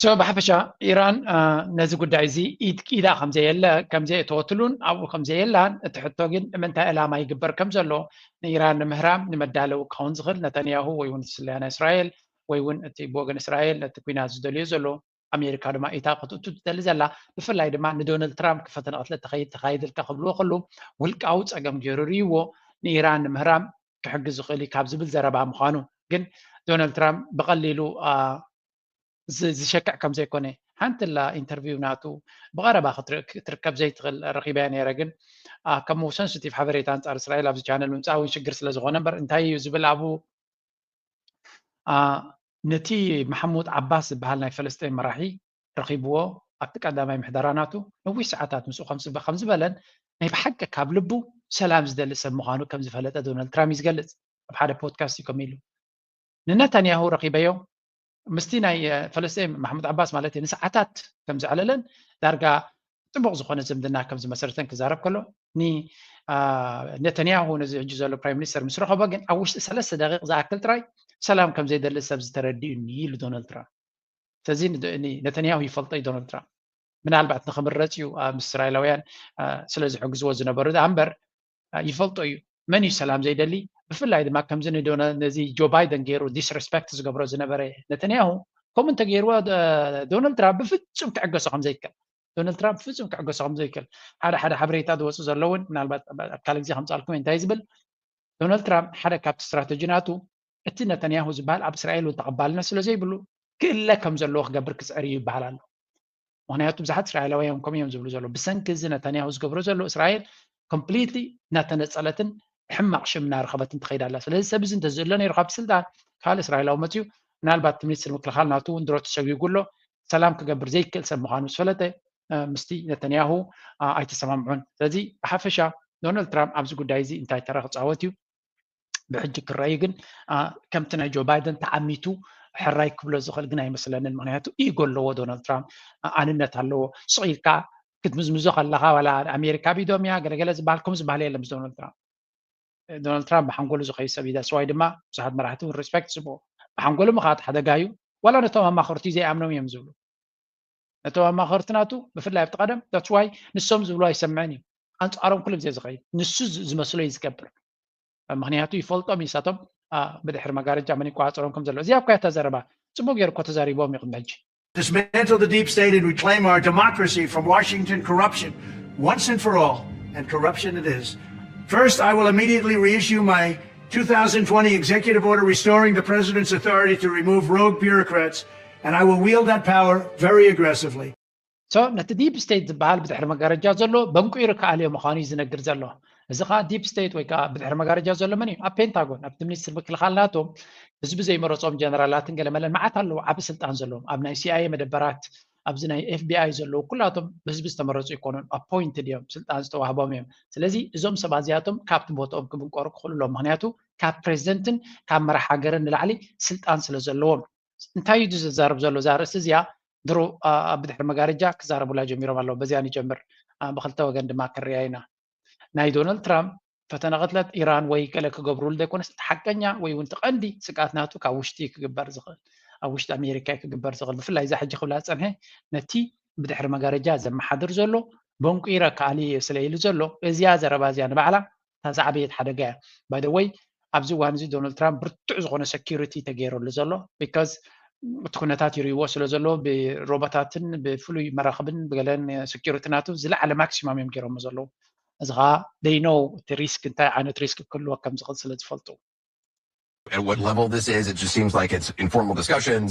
so ብሓፈሻ ኢራን ነዚ ጉዳይ እዚ ኢዳ ከምዘየለ ከምዘየእተወትሉን ኣብኡ ከምዘየላን እቲ ሕቶ ግን ንምንታይ ዕላማ ይግበር ከም ዘሎ ንኢራን ንምህራም ንመዳለዊ ክኸውን ዝኽእል ነታንያሁ ወይ እውን እቲ ስለያ ናይ እስራኤል ወይ እውን እቲ ብወገን እስራኤል ነቲ ኩናት ዝደልዮ ዘሎ ኣሜሪካ ድማ ኢታ ክትእቱ ትደሊ ዘላ ብፍላይ ድማ ንዶናልድ ትራምፕ ክፈተነ ቅትለት ተኸይድ ተኻይድልካ ክብልዎ ከለዉ ውልቃዊ ፀገም ገይሩ ርእይዎ ንኢራን ንምህራም ክሕግዝ ዝኽእል እዩ ካብ ዝብል ዘረባ ምዃኑ ግን ዶናልድ ትራምፕ ብቐሊሉ ዝሸክዕ ከም ዘይኮነ ሓንቲ ላ ኢንተርቪው ናቱ ብቐረባ ክትርከብ ዘይትኽእል ረኺበያ ነይረ ግን ከም ሰንስቲቭ ሓበሬታ ኣንፃር እስራኤል ኣብዚ ቻነል ምምፃእ እውን ሽግር ስለ ዝኾነ እምበር እንታይ እዩ ዝብል ኣብኡ ነቲ መሓሙድ ዓባስ ዝበሃል ናይ ፈለስጢን መራሒ ረኺብዎ ኣብቲ ቀዳማይ ምሕደራ ናቱ ነዊሕ ሰዓታት ምስኡ ከም ዝበለን ናይ ብሓቂ ካብ ልቡ ሰላም ዝደሊ ሰብ ምዃኑ ከም ዝፈለጠ ዶናልድ ትራምፕ እዩ ዝገልፅ ኣብ ሓደ ፖድካስት እዩ ከም ኢሉ ንነታንያሁ ረኺበዮ ምስቲ ናይ ፈለስጢን ማሕሙድ ዓባስ ማለት እዩ ንሰዓታት ከም ዘዕለለን ዳርጋ ጥቡቕ ዝኾነ ዝምድና ከም ዝመሰረተን ክዛረብ ከሎ ነተንያሁ ነዚ ሕጂ ዘሎ ፕራይም ሚኒስተር ምስ ረኸቦ ግን ኣብ ውሽጢ ሰለስተ ደቂቕ ዝኣክል ጥራይ ሰላም ከም ዘይደሊ ሰብ ዝተረድእኒ ኢሉ ዶናልድ ትራምፕ ስለዚ ነተንያሁ ይፈልጦ እዩ ዶናልድ ትራምፕ ምናልባት ንክምረፅ እዩ ምስ እስራኤላውያን ስለ ዝሕግዝዎ ዝነበሩ ዳ እምበር ይፈልጦ እዩ መን እዩ ሰላም ዘይደሊ ብፍላይ ድማ ከምዚ ነዚ ጆ ባይደን ገይሩ ዲስረስፐክት ዝገብሮ ዝነበረ ነተንያሁ ከምኡ እንተገይርዎ ዶናልድ ትራምፕ ብፍፁም ክዕገሶ ከም ዘይከል ዶናልድ ትራምፕ ፍጹም ክዕገሶ ከም ዘይክእል ሓደ ሓደ ሓበሬታ ዝወፁ ዘለውን ምናልባት ኣብ ካልእ ግዜ ከምፃልኩም እንታይ ዝብል ዶናልድ ትራምፕ ሓደ ካብቲ ስትራተጂ ናቱ እቲ ነተንያሁ ዝበሃል ኣብ እስራኤል እውን ተቐባልነት ስለ ዘይብሉ ክእለ ከም ዘለዎ ክገብር ክፅዕር እዩ ይበሃል ኣሎ። ምክንያቱ ብዙሓት እስራኤላውያን ከምኡ እዮም ዝብሉ ዘሎ ብሰንኪ እዚ ነታንያሁ ዝገብሮ ዘሎ እስራኤል ኮምፕሊትሊ እናተነፀለትን ሕማቕ ሽም እናረኸበትን ትኸይድ ኣላ። ስለዚ ሰብ እዚ እንተዝእሎ ነይሩ ካብ ስልጣን ካልእ እስራኤላዊ መፅዩ ምናልባት እቲ ሚኒስትር ምክልኻል ናቱ እውን ድሮ ተሰጒጉ ኣሎ። ሰላም ክገብር ዘይክእል ሰብ ምዃኑ ምስ ፈለጠ ምስቲ ነተንያሁ ኣይተሰማምዑን። ስለዚ ብሓፈሻ ዶናልድ ትራምፕ ኣብዚ ጉዳይ እዚ እንታይ ተራ ክፃወት እዩ ብሕጂ ክረኣዩ ግን ከምቲ ናይ ጆ ባይደን ተዓሚቱ ሕራይ ክብሎ ዝኽእል ግን ኣይመስለንን። ምክንያቱ ኢጎ ኣለዎ ዶናልድ ትራምፕ፣ ኣንነት ኣለዎ። ስቕ ኢልካ ክትምዝምዞ ከለኻ ዋላ ኣሜሪካ ቢዶም እያ ገለገለ ዝበሃል ከምኡ ዝበሃል የለን ምስ ዶናልድ ትራምፕ። ዶናልድ ትራምፕ ብሓንጎሉ ዝኸይድ ሰብ እዩ። ዳስዋይ ድማ ብዙሓት መራሕቲ እውን ሪስፔክት ዝብዎ ብሓንጎሉ ምኻድ ሓደጋ እዩ። ዋላ ነቶም ኣማኸርቲ ዘይኣምኖም እዮም ዝብሉ። ነቶም ኣማኸርቲ ናቱ ብፍላይ ኣብቲ ቀደም ዳስዋይ ንሶም ዝብሉ ኣይሰምዕን እዩ። ኣንፃሮም ኩሉ ግዜ ዝኸይድ ንሱ ዝመስሎ እዩ ዝገብር። ምክንያቱ ይፈልጦም እዩ ንሳቶም ብድሕሪ መጋረጃ መን ይቆፃፀሮም ከም ዘሎ። እዚኣ እኳ እያ እታ ዘረባ። ፅቡቅ ገይሩ እኮ ተዛሪቦም እዩ ቅድሚ ሕጂ። Dismantle the deep state and reclaim our democracy from Washington corruption once and for all, and corruption it is. First, I will immediately reissue my two thousand twenty executive order restoring the president's authority to remove rogue bureaucrats, and I will wield that power very aggressively. So ነቲ ዲፕ ስቴት ዝበሃል ብድሕሪ መጋረጃ ዘሎ በንቁይሩ ክኣልዮ ምዃኑ እዩ ዝነግር ዘሎ። እዚ ከዓ ዲፕ ስቴት ወይ ከዓ ብድሕሪ መጋረጃ ዘሎ መን እዩ? ኣብ ፔንታጎን ኣብቲ ሚኒስትር ምክልኻል ናቶም ህዝቢ ዘይመረፆም ጀነራላትን ገለመለን መዓት ኣለዉ ዓቢ ስልጣን ዘለዎም ኣብ ናይ ሲኣይኤ መደበራት ኣብዚ ናይ ኤፍቢኣይ ዘለዉ ኩላቶም ብህዝቢ ዝተመረፁ ኣይኮኑን ኣፖይንትድ እዮም ስልጣን ዝተዋህቦም እዮም። ስለዚ እዞም ሰባት እዚኣቶም ካብቲ ቦትኦም ክብንቆሩ ክኽእሉ ኣለዎም ምክንያቱ ካብ ፕሬዚደንትን ካብ መራሕ ሃገርን ንላዕሊ ስልጣን ስለ ዘለዎም። እንታይ እዩ ዝዛረብ ዘሎ እዛ ርእሲ እዚኣ ድሮ ኣብ ብድሕሪ መጋረጃ ክዛረቡላ ጀሚሮም ኣለዉ። በዚኣ ንጀምር። ብክልተ ወገን ድማ ክንሪኣ ኢና። ናይ ዶናልድ ትራምፕ ፈተነ ቅትለት ኢራን ወይ ገለ ክገብሩሉ ዘይኮነስ እቲ ሓቀኛ ወይ እውን እቲ ቀንዲ ስግኣት ናቱ ካብ ውሽጢ ክግበር ዝኽእል ኣብ ውሽጢ ኣሜሪካ ክግበር ዝኽእል ብፍላይ እዛ ሕጂ ክብላ ዝፀንሐ ነቲ ብድሕሪ መጋረጃ ዘመሓድር ዘሎ በንቁይረ ከኣልየ ስለ ኢሉ ዘሎ እዚኣ ዘረባ እዚኣ ንባዕላ እታ ዝዓበየት ሓደጋ እያ። ባይደወይ ኣብዚ እዋን እዚ ዶናልድ ትራምፕ ብርቱዕ ዝኾነ ሰኪሪቲ ተገይረሉ ዘሎ because እቲ ኩነታት ይርእይዎ ስለ ዘሎ ብሮቦታትን ብፍሉይ መራኽብን ብገለን ሰኪሪቲ ናቱ ዝለዓለ ማክሲማም እዮም ገይሮሞ ዘለዉ። እዚ ከዓ they know እቲ ሪስክ እንታይ ዓይነት ሪስክ ክህልዎ ከም ዝኽእል ስለ ዝፈልጡ። At what level this is, it just seems like it's informal discussions.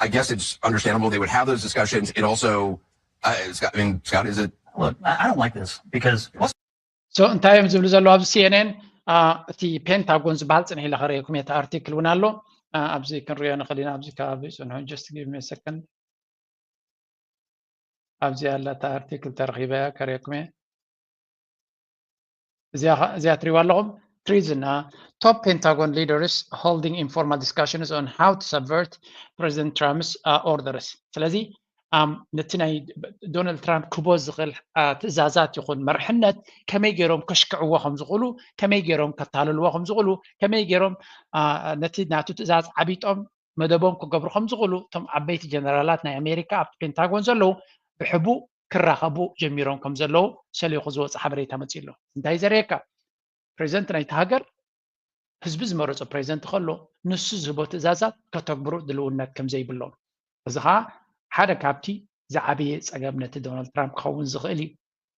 I guess it's understandable they would have those discussions. It also, uh, Scott, I mean, Scott, is it? Look, I I don't like this because what's So እንታይ እዮም ዝብሉ ዘለዉ ኣብዚ ሲኤንኤን እቲ ፔንታጎን ዝበሃል ፅንሕ ኢለ ከርእየኩም እየ እቲ ኣርቲክል እውን ኣሎ ኣብዚ ክንሪኦ ንኽእል ኢና ኣብዚ ከባቢ ፅንሑ just give me a second ኣብዚ ኣላ እታ ኣርቲክል ተረኺበ እያ ከርእየኩም እየ እዚኣ እዚኣ ትሪዋ ኣለኹም treason top Pentagon leaders holding informal discussions on how to subvert President Trump's uh, orders ስለዚ ነቲ ናይ ዶናልድ ትራምፕ ክቦ ዝኽእል ትእዛዛት ይኹን መርሕነት ከመይ ገይሮም ከሽክዕዎ ከም ዝኽእሉ ከመይ ገይሮም ከታልልዎ ከም ዝኽእሉ ከመይ ገይሮም ነቲ ናቱ ትእዛዝ ዓቢጦም መደቦም ክገብሩ ከም ዝኽእሉ እቶም ዓበይቲ ጀነራላት ናይ ኣሜሪካ ኣብቲ ፔንታጎን ዘለዉ ብሕቡእ ክራኸቡ ጀሚሮም ከም ዘለዉ ሰሊኹ ዝወፅእ ሓበሬታ መፅኡ ኣሎ እንታይ ዘርእየካ ፕሬዚደንት ናይቲ ሃገር ህዝቢ ዝመረፆ ፕሬዚደንት ከሎ ንሱ ዝህቦ ትእዛዛት ከተግብሩ ድልውነት ከም ዘይብሎም እዚ ከዓ ሓደ ካብቲ ዝዓበየ ፀገም ነቲ ዶናልድ ትራምፕ ክኸውን ዝኽእል እዩ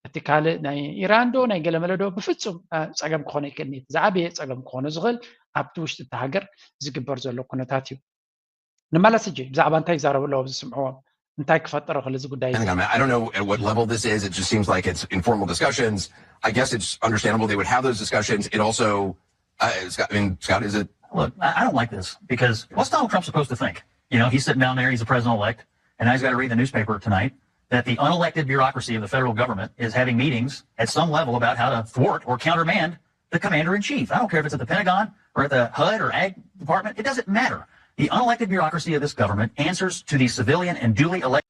እቲ ካልእ ናይ ኢራን ዶ ናይ ገለመለ ዶ ብፍፁም ፀገም ክኾነ ይክእል ዝዓበየ ፀገም ክኾነ ዝኽእል ኣብቲ ውሽጢ እቲ ሃገር ዝግበር ዘሎ ኩነታት እዩ ንመለስ እጂ ብዛዕባ እንታይ ይዛረቡ ኣለዎ ዝስምዕዎም እንታይ ክፈጥር ይኽእል እዚ ጉዳይ I don't know at what level this is. It just seems like it's informal discussions. I guess it's understandable they would have those discussions. It also, uh, Scott, I mean, Scott, is it? Look, I don't like this because what's Donald Trump supposed to think? You know, he's sitting down there, he's the president elect, and now he's got to read the newspaper tonight that the unelected bureaucracy of the federal government is having meetings at some level about how to thwart or countermand the commander in chief. I don't care if it's at the Pentagon or at the H U D or Ag Department, it doesn't matter. The unelected bureaucracy of this government answers to the civilian and duly elected.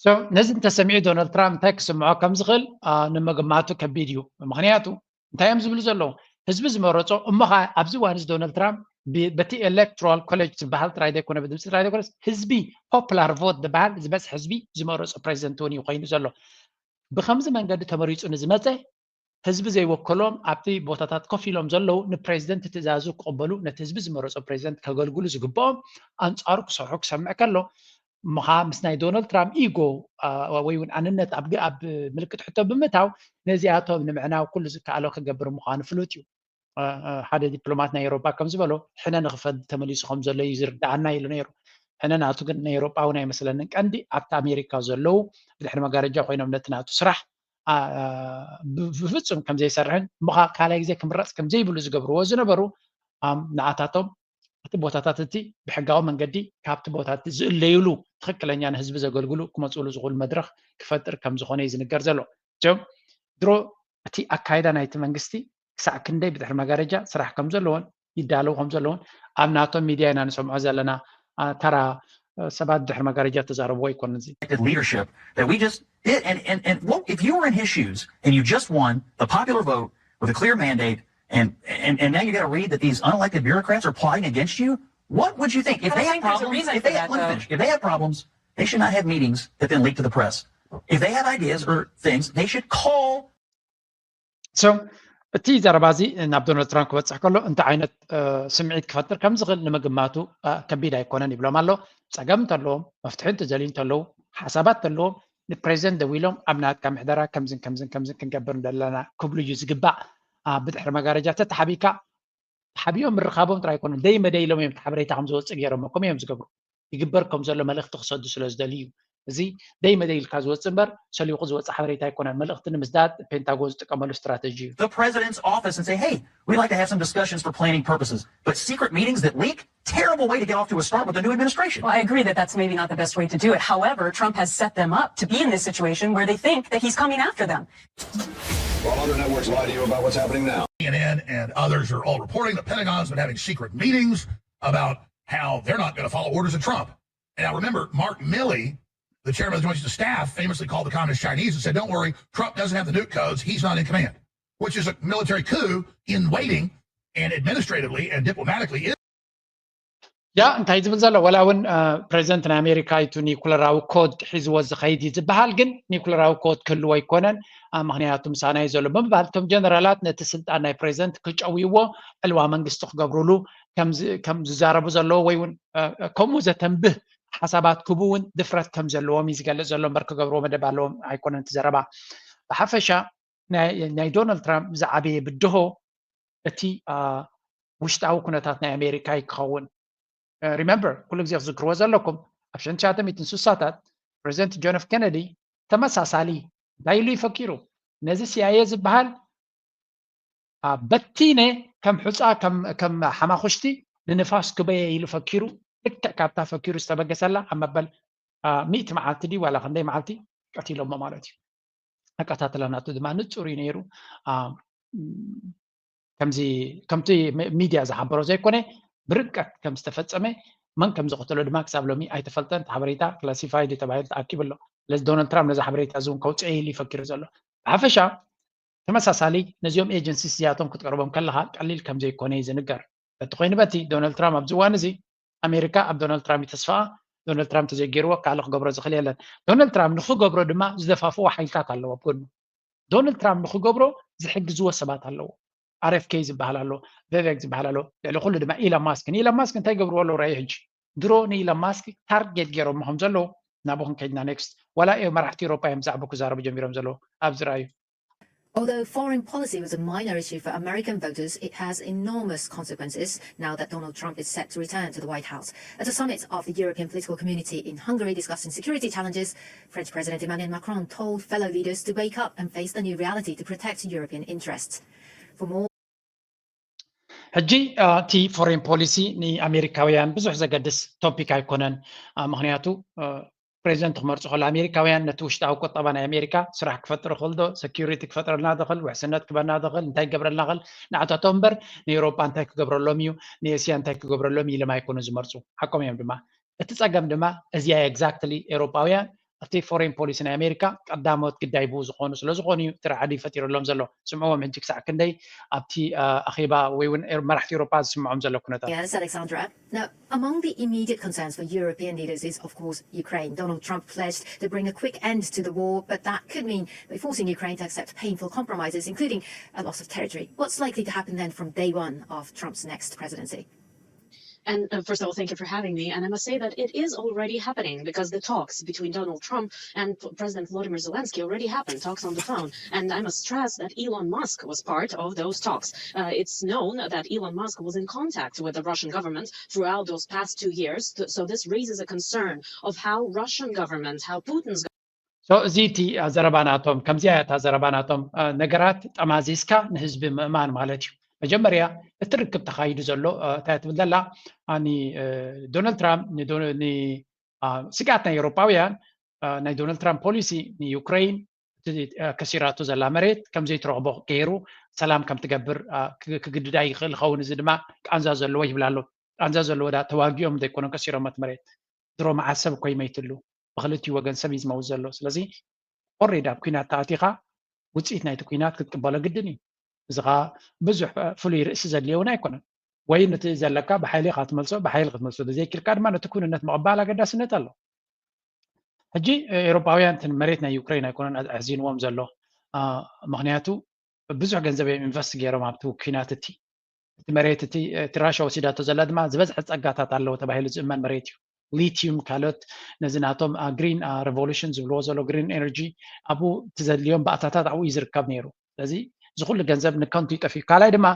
So ነዚ እንተሰሚዑ ዶናልድ ትራምፕ እንታይ ክስምዖ ከም ዝኽእል ንምግማቱ ከቢድ እዩ ምክንያቱ እንታይ እዮም ዝብሉ ዘለዉ ህዝቢ ዝመረፆ እሞ ከዓ ኣብዚ እዋን እዚ ዶናልድ ትራምፕ በቲ ኤሌክትራል ኮሌጅ ዝበሃል ጥራይ ዘይኮነ ብድምፂ ጥራይ ዘይኮነስ ህዝቢ ፖፕላር ቮት ዝበሃል ዝበፅሕ ህዝቢ ዝመረፆ ፕሬዚደንት እውን እዩ ኮይኑ ዘሎ ብከምዚ መንገዲ ተመሪፁ ንዝመፀ ህዝቢ ዘይወከሎም ኣብቲ ቦታታት ኮፍ ኢሎም ዘለዉ ንፕሬዚደንት ትእዛዙ ክቕበሉ ነቲ ህዝቢ ዝመረፆ ፕሬዚደንት ከገልግሉ ዝግብኦም ኣንፃሩ ክሰርሑ ክሰምዕ ከሎ ምኻ ምስ ናይ ዶናልድ ትራምፕ ኢጎ ወይ እውን ኣንነት ኣብ ምልክት ሕቶ ብምእታው ነዚኣቶም ንምዕናው ኩሉ ዝከኣሎ ክገብር ምዃኑ ፍሉጥ እዩ። ሓደ ዲፕሎማት ናይ ኤሮጳ ከም ዝበሎ ሕነ ንኽፈድ ተመሊሱ ከም ዘሎ እዩ ዝርዳኣና ኢሉ ነይሩ። ሕነ ናቱ ግን ናይ ኤሮጳ እውን ኣይመስለንን። ቀንዲ ኣብቲ ኣሜሪካ ዘለዉ ብድሕሪ መጋረጃ ኮይኖም ነቲ ናቱ ስራሕ ብፍጹም ከም ዘይሰርሕን ምኻ ካልኣይ ግዜ ክምረፅ ከም ዘይብሉ ዝገብርዎ ዝነበሩ ንኣታቶም እቲ ቦታታት እቲ ብሕጋዊ መንገዲ ካብቲ ቦታ እቲ ዝእለዩሉ ትኽክለኛ ንህዝቢ ዘገልግሉ ክመፅሉ ዝኽእሉ መድረኽ ክፈጥር ከም ዝኾነ እዩ ዝንገር ዘሎ። ድሮ እቲ ኣካይዳ ናይቲ መንግስቲ ክሳዕ ክንደይ ብድሕሪ መጋረጃ ስራሕ ከም ዘለዎን ይዳለዉ ከም ዘለዎን ኣብ ናቶም ሚድያ ኢና ንሰምዖ ዘለና። ተራ ሰባት ድሕሪ መጋረጃ ተዛረብዎ ኣይኮነን። እዚ leadership that we just did. And, and, and what, if you were in his shoes and you just won the popular vote with a clear mandate, and, and, and now you got to read that these unelected bureaucrats are plotting against you, what would you think? If they had problems, if they had, let me finish. If they had problems, they should not have meetings that then leak to the press. If they have ideas or things, they should call So እቲ ዘረባ እዚ ናብ ዶናልድ ትራምፕ ክበፅሕ ከሎ እንታይ ዓይነት ስምዒት ክፈጥር ከም ዝኽእል ንምግማቱ ከቢድ ኣይኮነን ይብሎም ኣሎ። ፀገም እንተለዎም፣ መፍትሒ እንተዘልዩ እንተለዉ፣ ሓሳባት እንተለዎም ንፕሬዚደንት ደዊሎም ኣብ ናትካ ምሕደራ ከምዝን ከምዝን ከምዝን ክንገብር እንደለና ክብሉ እዩ ዝግባእ። ብድሕሪ መጋረጃ ተተሓቢካ ተሓቢኦም ምርኻቦም ጥራይ ኣይኮነን፣ ደይ መደይ ኢሎም እዮም ሓበሬታ ከም ዝወፅእ ገይሮም። ከምኡ እዮም ዝገብሩ። ይግበር ከም ዘሎ መልእኽቲ ክሰዱ ስለ ዝደልዩ እዩ። እዚ ደይ መደይ ኢልካ ዝወፅእ እምበር ሰሊኹ ዝወፅእ ሓበሬታ ኣይኮነን። መልእኽቲ ንምስዳድ ፔንታጎን ዝጥቀመሉ ስትራተጂ እዩ። the president's office and say, hey, we'd like to have some discussions for planning purposes. But secret meetings that leak? Terrible way to get off to a start with a new administration. Well, I agree that that's maybe not the best way to do it. However, Trump has set them up to be in this situation where they think that he's coming after them. While other networks lie to you about what's happening now. C N N and others are all reporting the Pentagon's been having secret meetings about how they're not going to follow orders of Trump. And now remember, Mark Milley, the chairman of the Joint Chiefs of Staff, famously called the communist Chinese and said, don't worry, Trump doesn't have the nuke codes. He's not in command, which is a military coup in waiting and administratively and diplomatically is. ያ እንታይ ዝብል ዘሎ? ወላ እውን ፕሬዚደንት ናይ ኣሜሪካ ይቱ ኒኩለራዊ ኮድ ሒዝዎ ዝኸይድ እዩ ዝበሃል፣ ግን ኒኩለራዊ ኮድ ክህልዎ ኣይኮነን። ምክንያቱ ምሳና እዩ ዘሎ ብምባል እቶም ጀነራላት ነቲ ስልጣን ናይ ፕሬዚደንት ክጨውይዎ ዕልዋ መንግስቲ ክገብሩሉ ከም ዝዛረቡ ዘለዎ ወይ እውን ከምኡ ዘተንብህ ሓሳባት ክህቡ እውን ድፍረት ከም ዘለዎም እዩ ዝገልፅ ዘሎ እምበር ክገብርዎ መደብ ኣለዎም ኣይኮነን እቲ ዘረባ። ብሓፈሻ ናይ ዶናልድ ትራምፕ ዝዓበየ ብድሆ እቲ ውሽጣዊ ኩነታት ናይ ኣሜሪካ እዩ ክኸውን። ሪመምበር ኩሉ ግዜ ክዝክርዎ ዘለኩም ኣብ ሽሕን ትሽዓተ ሚእትን ስሳታት ፕሬዚደንት ጆን ኤፍ ኬነዲ ተመሳሳሊ እንታይ ኢሉ ይፈኪሩ ነዚ ሲኣይኤ ዝበሃል በቲነ ከም ሑፃ ከም ሓማኹሽቲ ንንፋስ ክበየ ኢሉ ፈኪሩ ልክዕ ካብታ ፈኪሩ ዝተበገሰላ ኣብ መበል ሚእቲ መዓልቲ ድዩ ዋላ ክንደይ መዓልቲ ቀቲሎሞ ማለት እዩ። ኣቀታትላ ናቱ ድማ ንፁር እዩ ነይሩ። ከምዚ ከምቲ ሚድያ ዝሓበሮ ዘይኮነ ብርቀት ከም ዝተፈፀመ መን ከም ዝቀተሎ ድማ ክሳብ ሎሚ ኣይተፈልጠን። እቲ ሓበሬታ ክላሲፋይድ ተባሂሉ ተኣኪቡ ኣሎ። ስለዚ ዶናልድ ትራምፕ ነዚ ሓበሬታ እዚ እውን ከውፅኦ ኢሉ ይፈኪሩ ዘሎ። ብሓፈሻ ተመሳሳሊ ነዚኦም ኤጀንሲስ እዚኣቶም ክትቀርቦም ከለካ ቀሊል ከም ዘይኮነ እዩ ዝንገር። በቲ ኮይኑ በቲ ዶናልድ ትራምፕ ኣብዚ እዋን እዚ ኣሜሪካ ኣብ ዶናልድ ትራምፕ እዩ ተስፋኣ። ዶናልድ ትራምፕ ተዘይገይርዎ ካልእ ክገብሮ ዝኽእል የለን። ዶናልድ ትራምፕ ንክገብሮ ድማ ዝደፋፍዎ ሓይልታት ኣለዎ ኣብ ጎኑ። ዶናልድ ትራምፕ ንክገብሮ ዝሕግዝዎ ሰባት ኣለዎ። ኣር ኤፍ ኬ ዝበሃል ኣሎ፣ ቪቬክ ዝበሃል ኣሎ፣ ልዕሊ ኩሉ ድማ ኢሎን ማስክ። ንኢሎን ማስክ እንታይ ይገብርዎ ኣለዉ ርኣዩ ሕጂ። ድሮ ንኢሎን ማስክ ታርጌት ገይሮሞ ከም ዘለዉ ናብኡ ክንከይድና ኔክስት። ዋላ እዮም መራሕቲ ኤውሮጳ እዮም ብዛዕባ ክዛረቡ ጀሚሮም ዘለዉ ኣብዚ ርኣዩ። Although foreign policy was a minor issue for American voters, it has enormous consequences now that Donald Trump is set to return to the White House. At a summit of the European political community in Hungary discussing security challenges, French President Emmanuel Macron told fellow leaders to wake up and face the new reality to protect European interests. For more ሕጂ እቲ ፎሬን ፖሊሲ ንኣሜሪካውያን ብዙሕ ዘገድስ ቶፒክ ኣይኮነን። ምክንያቱ ፕሬዚደንት ክመርፁ ከሎ ኣሜሪካውያን ነቲ ውሽጣዊ ቁጠባ ናይ ኣሜሪካ ስራሕ ክፈጥር ይኽእል ዶ፣ ሰኪሪቲ ክፈጥረልና ዝኽእል፣ ውሕስነት ክበና ዝኽእል፣ እንታይ ክገብረልና ይኽእል ንዓታቶም እምበር ንኤውሮጳ እንታይ ክገብረሎም እዩ፣ ንኤስያ እንታይ ክገብረሎም እዩ ኢሎም ኣይኮኑ ዝመርፁ። ሓቆም እዮም ድማ። እቲ ፀገም ድማ እዚኣ ኤግዛክትሊ ኤውሮጳውያን ኣብቲ ፎሬን ፖሊሲ ናይ ኣሜሪካ ቀዳሞት ግዳይ ብኡ ዝኾኑ ስለ ዝኾኑ እዩ እቲ ራዕዲ ፈጢሩሎም ዘሎ። ስምዕዎም ሕጂ ክሳዕ ክንደይ ኣብቲ ኣኼባ ወይ እውን መራሕቲ ኤውሮጳ ዝስምዖም ዘሎ ኩነታት። Yes, Alexandra. Now, among the immediate concerns for European leaders is, of course, Ukraine. Donald Trump pledged to bring a quick end to the war, but that could mean by forcing Ukraine to accept painful compromises, including a loss of territory. What's likely to happen then from day one of Trump's next presidency? And uh, first of all, thank you for having me. And I must say that it is already happening because the talks between Donald Trump and P- President Volodymyr Zelensky already happened, talks on the phone. And I must stress that Elon Musk was part of those talks. Uh, it's known that Elon Musk was in contact with the Russian government throughout those past two years. Th- So this raises a concern of how Russian government, how Putin's So እዚ እቲ ዘረባ ናቶም ከምዚኣ እያ እታ ዘረባ ናቶም። ነገራት ጠማዚዝካ ንህዝቢ ምእማን ማለት እዩ። መጀመርያ እቲ ርክብ ተኻይዱ ዘሎ እንታይ ትብል ዘላ፣ ዶናልድ ትራምፕ ስግኣት ናይ ኤውሮጳውያን፣ ናይ ዶናልድ ትራምፕ ፖሊሲ ንዩክሬን ከሲራቶ ዘላ መሬት ከምዘይትረኽቦ ገይሩ ሰላም ከም ትገብር ክግድዳ ይኽእል ይኸውን። እዚ ድማ ቃንዛ ዘለዎ ይብል ኣሎ። ቃንዛ ዘለዎ ዳ ተዋጊኦም ዘይኮነ ከሲሮም እቲ መሬት ድሮ መዓሰብ እኮ ይመይትሉ ብክልቲኡ ወገን ሰብ እዩ ዝመውት ዘሎ። ስለዚ ኦሬዲ ኣብ ኩናት ተኣቲኻ ውፅኢት ናይቲ ኩናት ክትቅበሎ ግድን እዩ። እዚ ኸዓ ብዙሕ ፍሉይ ርእሲ ዘድልዮ እውን ኣይኮነን። ወይ ነቲ ዘለካ ብሓይሊ ኢኻ ትመልሶ፣ ብሓይሊ ክትመልሶ ዘይክልካ ድማ ነቲ ኩንነት ምቕባል ኣገዳስነት ኣሎ። ሕጂ ኤውሮጳውያን እቲ መሬት ናይ ዩክሬን ኣይኮነን ኣሕዚንዎም ዘሎ፣ ምክንያቱ ብዙሕ ገንዘብ እዮም ኢንቨስት ገይሮም ኣብቲ ኩናት እቲ። እቲ መሬት እቲ እቲ ራሽያ ወሲዳቶ ዘላ ድማ ዝበዝሐ ጸጋታት ኣለዎ ተባሂሉ ዝእመን መሬት እዩ። ሊቲዩም፣ ካልኦት ነዚ ናቶም ግሪን ሬቮሉሽን ዝብልዎ ዘሎ ግሪን ኤነርጂ ኣብኡ እቲ ዘድልዮም ባእታታት ኣብኡ እዩ ዝርከብ ነይሩ። ስለዚ እዚ ኩሉ ገንዘብ ንከንቱ ይጠፍዩ። ካልኣይ ድማ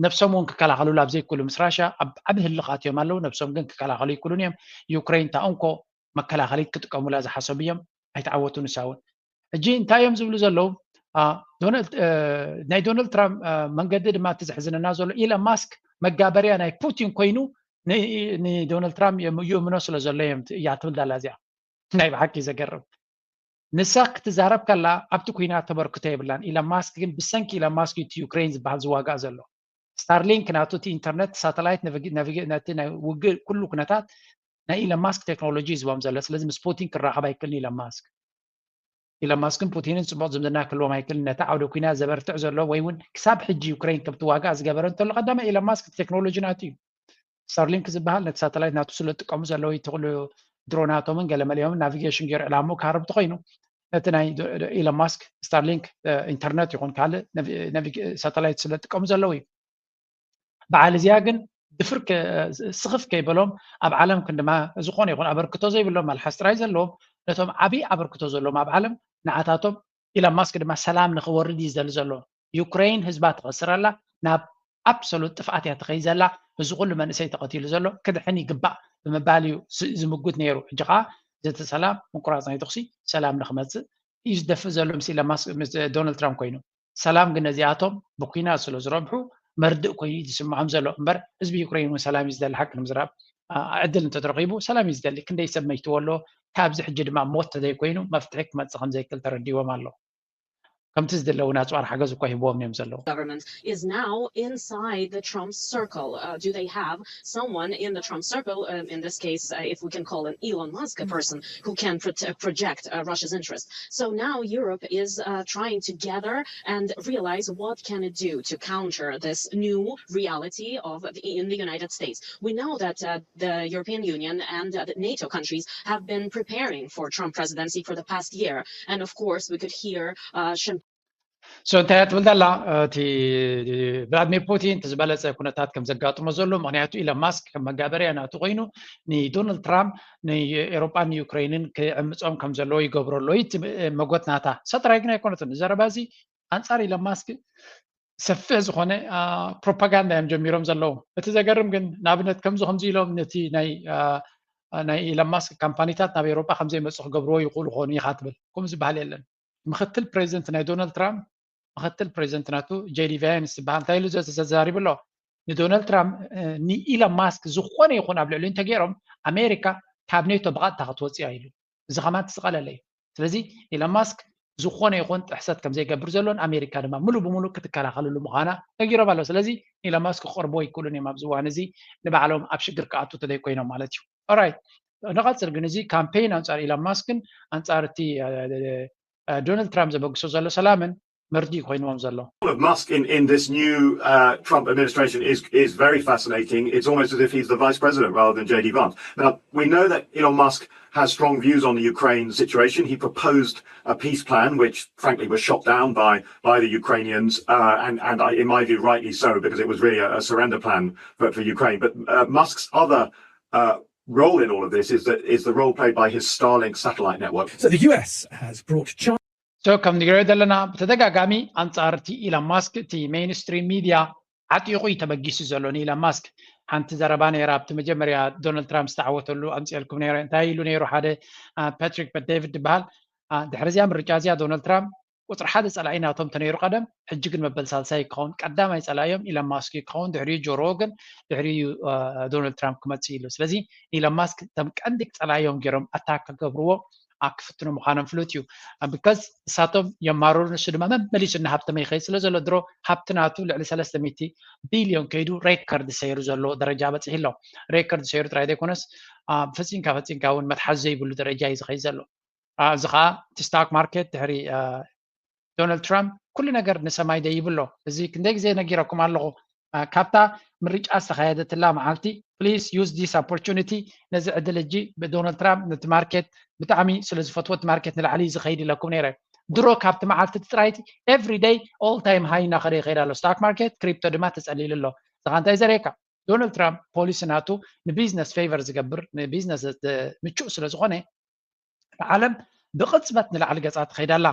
ነብሶም እውን ክከላኸሉሉ ኣብ ዘይክእሉ ምስ ራሽያ ኣብ ዓቢ ህልኽ ኣትዮም ኣለዉ። ነብሶም ግን ክከላኸሉ ይክእሉን እዮም። ዩክሬን እታ እንኮ መከላኸሊት ክጥቀሙላ ዝሓሰቡ እዮም። ኣይተዓወቱን ንሳ እውን። ሕጂ እንታይ እዮም ዝብሉ ዘለዉ? ናይ ዶናልድ ትራምፕ መንገዲ ድማ እቲ ዘሕዝነና ዘሎ ኢለን ማስክ መጋበርያ ናይ ፑቲን ኮይኑ ንዶናልድ ትራምፕ ይእምኖ ስለ ዘሎ እዮም እያ ትብል ዳላ እዚኣ። ናይ ብሓቂ ዘገርም። ንሳ ክትዛረብ ከላ ኣብቲ ኩናት ተበርክቶ የብላን። ኢለን ማስክ ግን ብሰንኪ ኢለን ማስክ እቲ ዩክሬን ዝበሃል ዝዋጋእ ዘሎ። ስታርሊንክ ናቱ እቲ ኢንተርነት ሳተላይት ነቲ ናይ ውግእ ኩሉ ኩነታት ናይ ኢለን ማስክ ቴክኖሎጂ ይዝቦም ዘሎ። ስለዚ ምስ ፑቲን ክራኸብ ኣይክእልን ኢለን ማስክ። ኢለን ማስክን ፑቲንን ፅቡቕ ዝምድና ክህልዎም ኣይክእልን። ነቲ ዓውደ ኩናት ዘበርትዕ ዘሎ ወይ እውን ክሳብ ሕጂ ዩክሬን ከም ትዋጋእ ዝገበረ እንተሎ ቀዳማይ ኢለን ማስክ ቴክኖሎጂ ናቱ እዩ። ስታርሊንክ ዝበሃል ነቲ ሳተላይት ናቱ ስለ ዝጥቀሙ ዘለዉ ይትኽሉ ድሮናቶምን ገለመሊኦምን ናቪጌሽን ገይሩ ዕላምኡ ክሃርብ ተኮይኑ ነቲ ናይ ኢለን ማስክ ስታርሊንክ ኢንተርነት ይኹን ካልእ ሳተላይት ስለ ዝጥቀሙ ዘለዉ እዩ። በዓል እዚኣ ግን ድፍር ስኽፍ ከይበሎም ኣብ ዓለም ክንድማ ዝኾነ ይኹን ኣበርክቶ ዘይብሎም መልሓስ ጥራይ ዘለዎም ነቶም ዓብዪ ኣበርክቶ ዘለዎም ኣብ ዓለም ንዓታቶም ኢለን ማስክ ድማ ሰላም ንኽወርድ እዩ ዝደሊ ዘሎ። ዩክሬን ህዝባ ትኸስር ኣላ፣ ናብ ኣብሶሉት ጥፍኣት እያ ትኸይድ ዘላ። እዚ ኩሉ መንእሰይ ተቐቲሉ ዘሎ ክድሕን ይግባእ ብምባል እዩ ዝምጉት ነይሩ። ሕጂ ከዓ ዘተ ሰላም ምቁራፅ ናይ ተኹሲ ሰላም ንክመፅእ እዩ ዝደፍእ ዘሎ ምስ ኢለን ማስክ ምስ ዶናልድ ትራምፕ ኮይኑ። ሰላም ግን ነዚኣቶም ብኩናት ስለ ዝረብሑ መርድእ ኮይኑ እዩ ዝስምዖም ዘሎ እምበር ህዝቢ ዩክሬን እውን ሰላም እዩ ዝደሊ። ሓቂ ንምዝራብ ዕድል እንተተረኺቡ ሰላም እዩ ዝደሊ። ክንደይ ሰብ መይትዎ ኣሎ። ካብዚ ሕጂ ድማ ሞት ተዘይኮይኑ መፍትሒ ክመፅእ ከምዘይክእል ተረዲዎም ኣሎ። ከምቲ ዝድለ እውን ኣፅዋር ሓገዝ እኳ ሂብዎም እዮም ዘለዉ። Government is now inside the Trump circle. Uh, do they have someone in the Trump circle, um, in this case, uh, if we can call an Elon Musk a person who can pro- project uh, Russia's interest? So now Europe is uh, trying to gather and realize what can it do to counter this new reality of the, in the United States. We know that uh, the European Union and uh, the NATO countries have been preparing for Trump presidency for the past year. And of course, we could hear uh, so እንታይ እያ ትብል ዘላ? እቲ ቭላድሚር ፑቲን እቲ ዝበለፀ ኩነታት ከም ዘጋጥሞ ዘሎ፣ ምክንያቱ ኢለን ማስክ ከም መጋበርያ ናቱ ኮይኑ ንዶናልድ ትራምፕ ንኤሮጳን ንዩክሬንን ክዕምፆም ከም ዘለዎ ይገብሮ ኣሎ። እቲ መጎት ናታ ሰጥራይ ግን ኣይኮነትን። ዘረባ እዚ ኣንፃር ኢለን ማስክ ሰፊሕ ዝኾነ ፕሮፓጋንዳ እዮም ጀሚሮም ዘለዉ። እቲ ዘገርም ግን ንኣብነት ከምዚ ከምዚ ኢሎም ነቲ ናይ ናይ ኢለን ማስክ ካምፓኒታት ናብ ኤሮጳ ከምዘይመፁ ክገብርዎ ይኽእሉ ኾኑ ኢኻ ትብል። ከምኡ ዝበሃል የለን። ምክትል ፕሬዚደንት ናይ ዶናልድ ትራምፕ ምክትል ፕሬዚደንት ናቱ ጄዲ ቫንስ ዝበሃል እንታይ ኢሉ ተዛሪቡ ኣሎ? ንዶናልድ ትራምፕ ንኢለን ማስክ ዝኾነ ይኹን ኣብ ልዕሊኡ እንተገይሮም ኣሜሪካ ካብ ኔቶ ብቐጥታ ክትወፅእ ኢሉ። እዚ ከማን ዝቐለለ እዩ። ስለዚ ኢለን ማስክ ዝኾነ ይኹን ጥሕሰት ከም ዘይገብር ዘሎን ኣሜሪካ ድማ ሙሉ ብሙሉ ክትከላኸልሉ ምዃና ነጊሮም ኣለዉ። ስለዚ ኢለን ማስክ ክቐርብዎ ይክእሉን እዮም ኣብዚ እዋን እዚ ንባዕሎም ኣብ ሽግር ክኣቱ ተዘይኮይኖም ማለት እዩ። ኦራይት ንቐፅል ግን እዚ ካምፔይን ኣንፃር ኢለን ማስክን ኣንፃር እቲ ዶናልድ ትራምፕ ዘበግሶ ዘሎ ሰላምን መርድእ ኮይንዎም ዘሎ። Of Musk in, in this new uh, Trump administration is, is very fascinating. It's almost as if he's the vice president rather than J D Vance. Now, we know that Elon Musk has strong views on the Ukraine situation. He proposed a peace plan, which frankly was shot down by, by the Ukrainians, uh, and, and I, in my view, rightly so, because it was really a, a surrender plan for, for Ukraine. But uh, Musk's other uh, role in all of this is that is the role played by his Starlink satellite network. So the U S has brought China. So ከም ንሪኦ ዘለና ብተደጋጋሚ ኣንጻር እቲ ኢሎን ማስክ እቲ ሜይንስትሪም ሚድያ ዓጢቑ እዩ ተበጊሱ ዘሎ። ንኢሎን ማስክ ሓንቲ ዘረባ ነይራ ኣብቲ መጀመርያ ዶናልድ ትራምፕ ዝተዓወተሉ ኣምፅኤልኩም ነይረ። እንታይ ኢሉ ነይሩ ሓደ ፓትሪክ በትዴቪድ ዝበሃል፣ ድሕሪ እዚኣ ምርጫ እዚኣ ዶናልድ ትራምፕ ቁፅሪ ሓደ ፀላኢ ናቶም ተነይሩ ቀደም፣ ሕጂ ግን መበል ሳልሳይ ክኸውን፣ ቀዳማይ ፀላኢዮም ኢሎን ማስክ ክኸውን፣ ድሕሪኡ ጆ ሮገን፣ ድሕሪኡ ዶናልድ ትራምፕ ክመፅእ ኢሉ። ስለዚ ኢሎን ማስክ ከም ቀንዲ ፀላኢዮም ገይሮም ኣታክ ክገብርዎ ክፍትኑ ምዃኖም ፍሉጥ እዩ። ቢካዝ ንሳቶም የማርሩ፣ ንሱ ድማ መመሊሱ እናሃብተመ ይኸይድ ስለ ዘሎ ድሮ ሃብቲ ናቱ ልዕሊ ሰለስተ ሚእቲ ቢልዮን ከይዱ ሬከርድ ሰይሩ ዘሎ ደረጃ በፂሑ ኣሎ። ሬከርድ ሰይሩ ጥራይ ዘይኮነስ ፈፂምካ ፈፂምካ እውን መትሓዚ ዘይብሉ ደረጃ እዩ ዝኸይድ ዘሎ። እዚ ከዓ እቲ ስታክ ማርኬት ድሕሪ ዶናልድ ትራምፕ ኩሉ ነገር ንሰማይ ደይብሎ። እዚ ክንደይ ግዜ ነጊረኩም ኣለኹ። ካብታ ምርጫ ዝተኻየደትላ መዓልቲ please use this opportunity፣ ነዚ ዕድል እጂ ብዶናልድ ትራምፕ ነቲ ማርኬት ብጣዕሚ ስለ ዝፈትዎ እቲ ማርኬት ንላዕሊ ዝኸይድ ኢለኩም ነይረ። ድሮ ካብቲ መዓልቲ እቲ ጥራይቲ every day all time high እናኸደ ይኸይድ ኣሎ ስታክ ማርኬት፣ ክሪፕቶ ድማ ተጸሊሉ ኣሎ። እዚኻ እንታይ ዘርእየካ? ዶናልድ ትራምፕ ፖሊሲ ናቱ ንቢዝነስ ፌቨር ዝገብር ንቢዝነስ ምቹእ ስለ ዝኾነ ንዓለም ብቕጽበት ንላዕሊ ገጻ ትኸይድ ኣላ።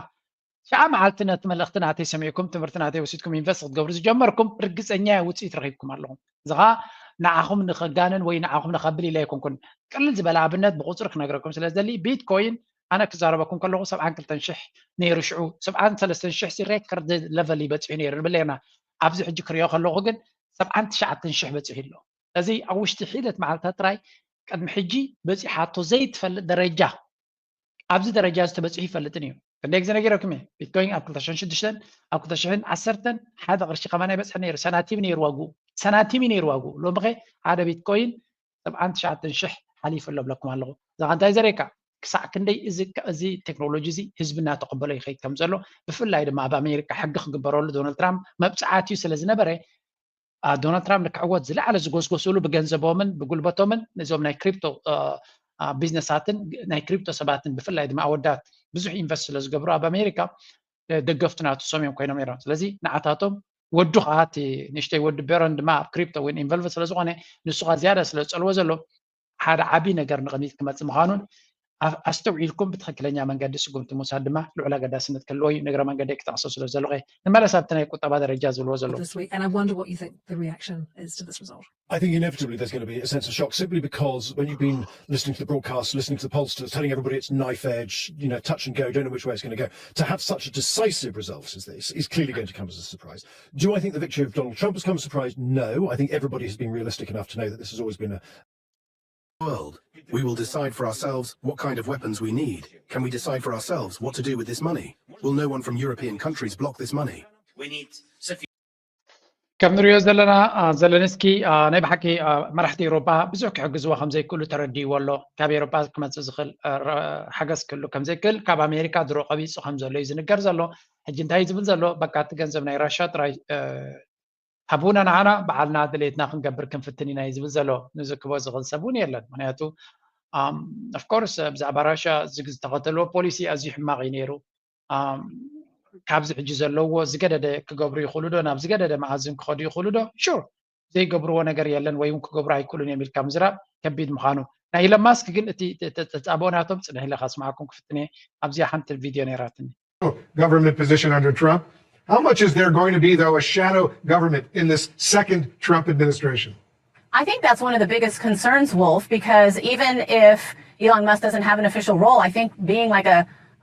ሽዓ መዓልቲ ነቲ መልእኽቲ ናተይ ሰሚዕኩም ትምህርቲ ናተይ ወሲድኩም ኢንቨስት ክትገብሩ ዝጀመርኩም ርግጸኛ ውፅኢት ረኺብኩም ኣለኹም። እዚ ኸዓ ንዓኹም ንኸጋንን ወይ ንዓኹም ንኸብል ኢለ ኣይኮንኩን። ቅልል ዝበለ ኣብነት ብቁፅሪ ክነግረኩም ስለ ዝደሊ ቢትኮይን ኣነ ክዛረበኩም ከለኹ ሰብዓን ክልተን ሽሕ ነይሩ ሽዑ ሰብዓን ሰለስተን ሽሕ ሲ ሬከርድ ለቨል ይበፅሑ ነይሩ ንብል ነርና። ኣብዚ ሕጂ ክሪኦ ከለኹ ግን ሰብዓን ትሽዓተን ሽሕ በፂሑ ኣሎ። እዚ ኣብ ውሽጢ ሒደት መዓልታት ጥራይ ቅድሚ ሕጂ በፂሓቶ ዘይትፈልጥ ደረጃ ኣብዚ ደረጃ እዚ ተበፂሑ ይፈልጥን እዩ። ክንደይ ግዜ ነጊረኩም እየ ቢትኮይን ኣብ ክልተ ሽሕን ሽዱሽተን ኣብ ክልተ ሽሕን ዓሰርተን ሓደ ቅርሺ ከማን ኣይበፅሐ ነይሩ። ሰናቲም ነይሩ ዋግኡ ሰናቲም እዩ ነይሩ ዋግኡ። ሎሚ ኸ ሓደ ቢትኮይን ሰብዓን ትሽዓተን ሽሕ ሓሊፉ ኣሎ ብለኩም ኣለኹ። እዛ እንታይ ዘርእየካ ክሳዕ ክንደይ እዚ ቴክኖሎጂ እዚ ህዝቢ እናተቐበሎ ይኸይድ ከም ዘሎ ብፍላይ ድማ ኣብ ኣሜሪካ ሕጊ ክግበረሉ ዶናልድ ትራምፕ መብፅዓት እዩ ስለ ዝነበረ ዶናልድ ትራምፕ ንክዕወት ዝለዓለ ዝጎስጎስሉ ብገንዘቦምን ብጉልበቶምን ነዞም ናይ ክሪፕቶ ቢዝነሳትን ናይ ክሪፕቶ ሰባትን ብፍላይ ድማ ኣወዳት ብዙሕ ኢንቨስት ስለ ዝገብሩ ኣብ ኣሜሪካ ደገፍቱ ናቱ ሶም እዮም ኮይኖም ነይሮም። ስለዚ ንዓታቶም ወዱ ከዓ እቲ ንእሽተይ ወዱ ቤሮን ድማ ኣብ ክሪፕቶ እውን ኢንቨልቭ ስለዝኮነ ንሱ ከዓ ዝያዳ ስለ ዝፀልዎ ዘሎ ሓደ ዓብይ ነገር ንቅድሚት ክመፅእ ምዃኑን ኣስተውዒልኩም ብትኽክለኛ መንገዲ ስጉምቲ ምውሳድ ድማ ልዑል ኣገዳስነት ክህልዎ እዩ። ንእግረ መንገደይ ክጠቕሶ ስለ ዘለኹ እየ። ንመለስ ኣብቲ ናይ ቁጠባ ደረጃ ዝብልዎ ዘለዉ። this week, and I wonder what you think the reaction is to this result. I think inevitably there's going to be a sense of shock simply because when you've been listening to the broadcast, listening to the pollsters, telling everybody it's knife edge, you know, touch and go, don't know which way it's going to go, to have such a decisive result as this is clearly going to come as a surprise. Do I think the victory of Donald Trump has come as a surprise? No. I think everybody has been realistic enough to know that this has always been a world. We will decide for ourselves what kind of weapons we need. Can we decide for ourselves what to do with this money? Will no one from European countries block this money? ከም ንሪኦ ዘለና ዘለንስኪ ናይ ብሓቂ መራሕቲ ኤውሮጳ ብዙሕ ክሕግዝዎ ከም ዘይክእሉ ተረዲእዎ ኣሎ። ካብ ኤውሮጳ ክመፅእ ዝኽእል ሓገዝ ክህሉ ከም ዘይክእል ካብ ኣሜሪካ ድሮ ቀቢፁ ከም ዘሎ እዩ ዝንገር ዘሎ። ሕጂ እንታይ ዝብል ዘሎ በቃ እቲ ገንዘብ ናይ ራሻ ጥራይ ሃቡና ንዓና ባዕልና ድሌትና ክንገብር ክንፍትን ኢና እዩ ዝብል ዘሎ። ንዝክቦ ዝኽእል ሰብ እውን የለን። ምክንያቱ ኦፍኮርስ ብዛዕባ ራሻ ዝተኸተልዎ ፖሊሲ ኣዝዩ ሕማቕ እዩ ነይሩ። ካብዚ ሕጂ ዘለዎ ዝገደደ ክገብሩ ይኽእሉ ዶ ናብ ዝገደደ መኣዝን ክኸዱ ይኽእሉ ዶ? ሹር ዘይገብርዎ ነገር የለን ወይ እውን ክገብሩ ኣይክእሉን እዮም ኢልካ ምዝራብ ከቢድ ምዃኑ ናይ ኢለን ማስክ ግን እቲ ተጻብኦ ናቶም ጽንሕ ኢለ ካስማዓኩም ክፍትን እየ ኣብዚኣ ሓንቲ ቪድዮ ነይራትኒ government position under Trump. How much is there going to be, though, a shadow government in this second Trump administration? I think that's one of the biggest concerns, Wolf, because even if Elon Musk doesn't have an official role, I think being like a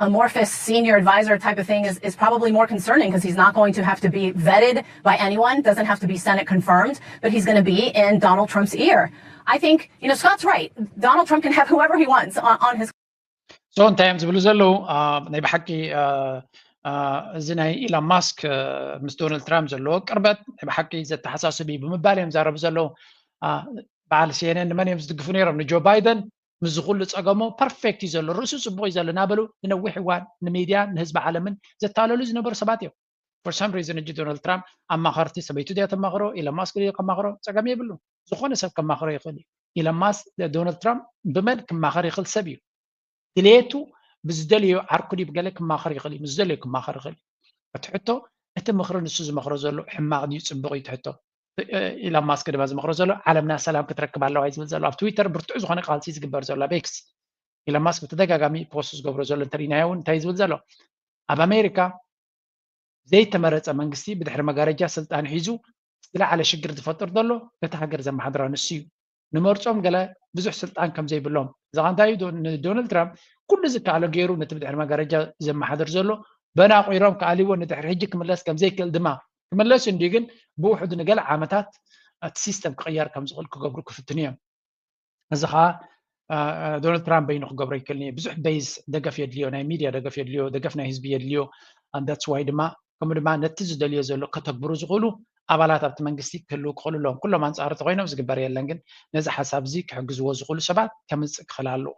amorphous senior advisor type of thing is, is probably more concerning because he's not going to have to be vetted by anyone, doesn't have to be Senate confirmed, but he's going to be in Donald Trump's ear. I think, you know, Scott's right. Donald Trump can have whoever he wants on, on his so እንታይ እዮም ዝብሉ ዘለዉ ናይ ብሓቂ እዚ ናይ ኢላን ማስክ ምስ ዶናልድ ትራምፕ ዘለዎ ቅርበት ናይ ብሓቂ ዘተሓሳስብ እዩ ብምባል እዮም ዛረቡ ዘለዉ። በዓል ሲኤንኤን ንመን እዮም ዝድግፉ ነይሮም? ንጆ ባይደን። ምስ ዝኩሉ ፀገሞ ፐርፌክት እዩ ዘሎ፣ ርእሱ ፅቡቅ እዩ ዘሎ እናበሉ ንነዊሕ እዋን ንሚድያን ንህዝቢ ዓለምን ዘታለሉ ዝነበሩ ሰባት እዮም። for some reason ሕጂ ዶናልድ ትራምፕ ኣማኸርቲ ሰበይቱ ድያ ተማኽሮ፣ ኢሎን ማስክ ድዩ ከማኽሮ? ጸገም የብሉ። ዝኾነ ሰብ ከማኽሮ ይኽእል እዩ። ኢሎን ማስክ፣ ዶናልድ ትራምፕ ብመን ክማኸር ይኽእል ሰብ እዩ። ድሌቱ ብዝደለዮ ዓርኩ ድዩ ብገለ ክማኸር ይኽእል እዩ። ምስ ዝደለዮ ክማኸር ይኽእል እዩ። እቲ ሕቶ እቲ ምኽሪ ንሱ ዝመኽሮ ዘሎ ሕማቕ ድዩ ጽቡቕ እዩ እቲ ሕቶ። ኢሎን ማስክ ድማ ዝመኽሮ ዘሎ ዓለምና ሰላም ክትረክብ ኣለዋ እዩ ዝብል ዘሎ። ኣብ ትዊተር ብርቱዕ ዝኾነ ቃልሲ ዝግበር ዘሎ ኣብ ኤክስ ኢሎን ማስክ ብተደጋጋሚ ፖስት ዝገብሮ ዘሎ እንተሪናዮ እውን እንታይ ዝብል ዘሎ ኣብ ኣሜሪካ ዘይተመረፀ መንግስቲ ብድሕሪ መጋረጃ ስልጣን ሒዙ ዝለዓለ ሽግር ዝፈጥር ዘሎ ነቲ ሃገር ዘመሓድራ ንሱ እዩ። ንመርፆም ገለ ብዙሕ ስልጣን ከም ዘይብሎም እዛ እንታይ እዩ ንዶናልድ ትራምፕ ኩሉ ዝከኣሎ ገይሩ ነቲ ብድሕሪ መጋረጃ ዘመሓድር ዘሎ በናቑሮም ክኣልዎ ንድሕሪ ሕጂ ክምለስ ከም ዘይክእል ድማ ክምለስ እንዲ ግን ብውሕዱ ንገለ ዓመታት እቲ ሲስተም ክቕየር ከም ዝኽእል ክገብሩ ክፍትኑ እዮም። እዚ ከዓ ዶናልድ ትራምፕ በይኑ ክገብሮ ይክእል ብዙሕ ቤዝ ደገፍ የድልዮ ናይ ሚድያ ደገፍ የድልዮ ደገፍ ናይ ህዝቢ የድልዮ that's why ድማ ከምኡ ድማ ነቲ ዝደልዮ ዘሎ ከተግብሩ ዝኽእሉ ኣባላት ኣብቲ መንግስቲ ክህልው ክኽእሉ ኣለዎም ኩሎም ኣንፃር ተኮይኖም ዝግበር የለን ግን ነዚ ሓሳብ እዚ ክሕግዝዎ ዝኽእሉ ሰባት ከምፅእ ክኽእል ኣለዎ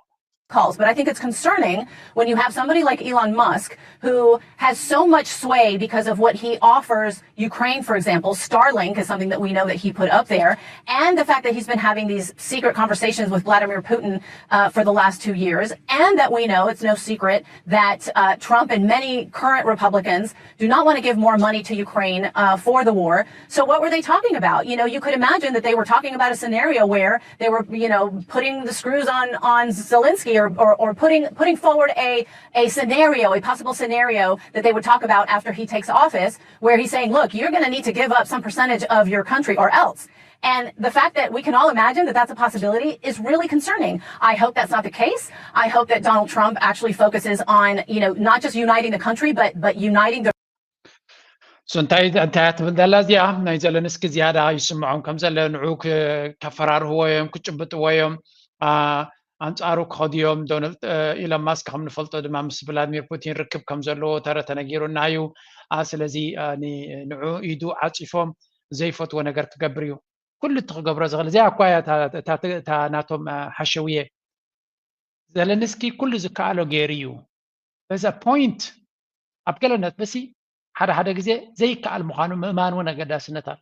calls, but I think it's concerning when you have somebody like Elon Musk who has so much sway because of what he offers Ukraine, for example. Starlink is something that we know that he put up there, and the fact that he's been having these secret conversations with Vladimir Putin uh, for the last two years, and that we know it's no secret that uh, Trump and many current Republicans do not want to give more money to Ukraine uh, for the war. So what were they talking about? You know, you could imagine that they were talking about a scenario where they were, you know, putting the screws on on Zelensky or, or, or putting putting forward a a scenario, a possible scenario that they would talk about after he takes office, where he's saying, look, you're going to need to give up some percentage of your country or else. And the fact that we can all imagine that that's a possibility is really concerning. I hope that's not the case. I hope that Donald Trump actually focuses on, you know, not just uniting the country, but but uniting the so እንታይ እንታይ ትብል ዘላ እዚኣ ናይ ዘለንስኪ ዝያዳ ይስምዖም ከም ዘለ ንዑ ከፈራርህዎ እዮም ክጭብጥዎ እዮም ኣንጻሩ ክኸዱ እዮም ዶናልድ ኢሎን ማስክ ከም ንፈልጦ ድማ ምስ ቭላድሚር ፑቲን ርክብ ከም ዘለዎ ተረ ተነጊሩና እዩ ስለዚ ንዑ ኢዱ ዓፂፎም ዘይፈትዎ ነገር ክገብር እዩ ኩሉ እቲ ክገብሮ ዝኽእል እዚኣ እኳ እያ እታ ናቶም ሓሸውየ ዘለንስኪ ኩሉ ዝከኣሎ ገይሩ እዩ በዛ ፖይንት ኣብ ገለ ነጥብሲ ሓደ ሓደ ግዜ ዘይከኣል ምዃኑ ምእማን እውን ኣገዳስነት ኣሎ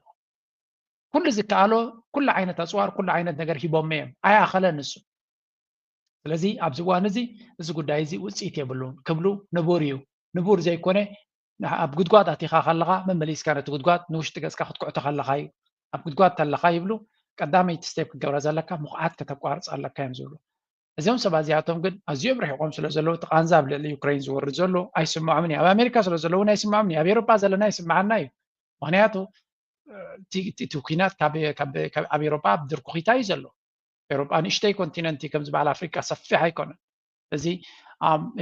ኩሉ ዝከኣሎ ኩሉ ዓይነት ኣፅዋር ኩሉ ዓይነት ነገር ሂቦም እዮም ኣያኸለ ንሱ ስለዚ ኣብዚ እዋን እዚ እዚ ጉዳይ እዚ ውፅኢት የብሉን ክብሉ ንቡር እዩ ንቡር ዘይኮነ ኣብ ጉድጓድ ኣቲኻ ከለኻ መመሊስካ ነቲ ጉድጓድ ንውሽጢ ገፅካ ክትኩዕቶ ከለኻ እዩ ኣብ ጉድጓድ ተለኻ ይብሉ ቀዳመይቲ ስቴፕ ክትገብራ ዘለካ ምኹዓት ከተቋርፅ ኣለካ እዮም ዝብሉ እዞም ሰባት እዚኣቶም ግን ኣዝዮም ርሒቆም ስለ ዘለዉ እቲ ቃንዛ ኣብ ልዕሊ ዩክሬን ዝወርድ ዘሎ ኣይስምዖምን እዩ ኣብ ኣሜሪካ ስለ ዘለዉ እውን ኣይስምዖምን እዩ ኣብ ኤሮጳ ዘለና ይስምዓና እዩ ምክንያቱ እቲ ኩናት ኣብ ኤሮጳ ኣብ ድርኩኺታ እዩ ዘሎ ኤሮጳ ንእሽተይ ኮንቲነንት እዩ ከም ዝበሃል ኣፍሪቃ ሰፊሕ ኣይኮነን እዚ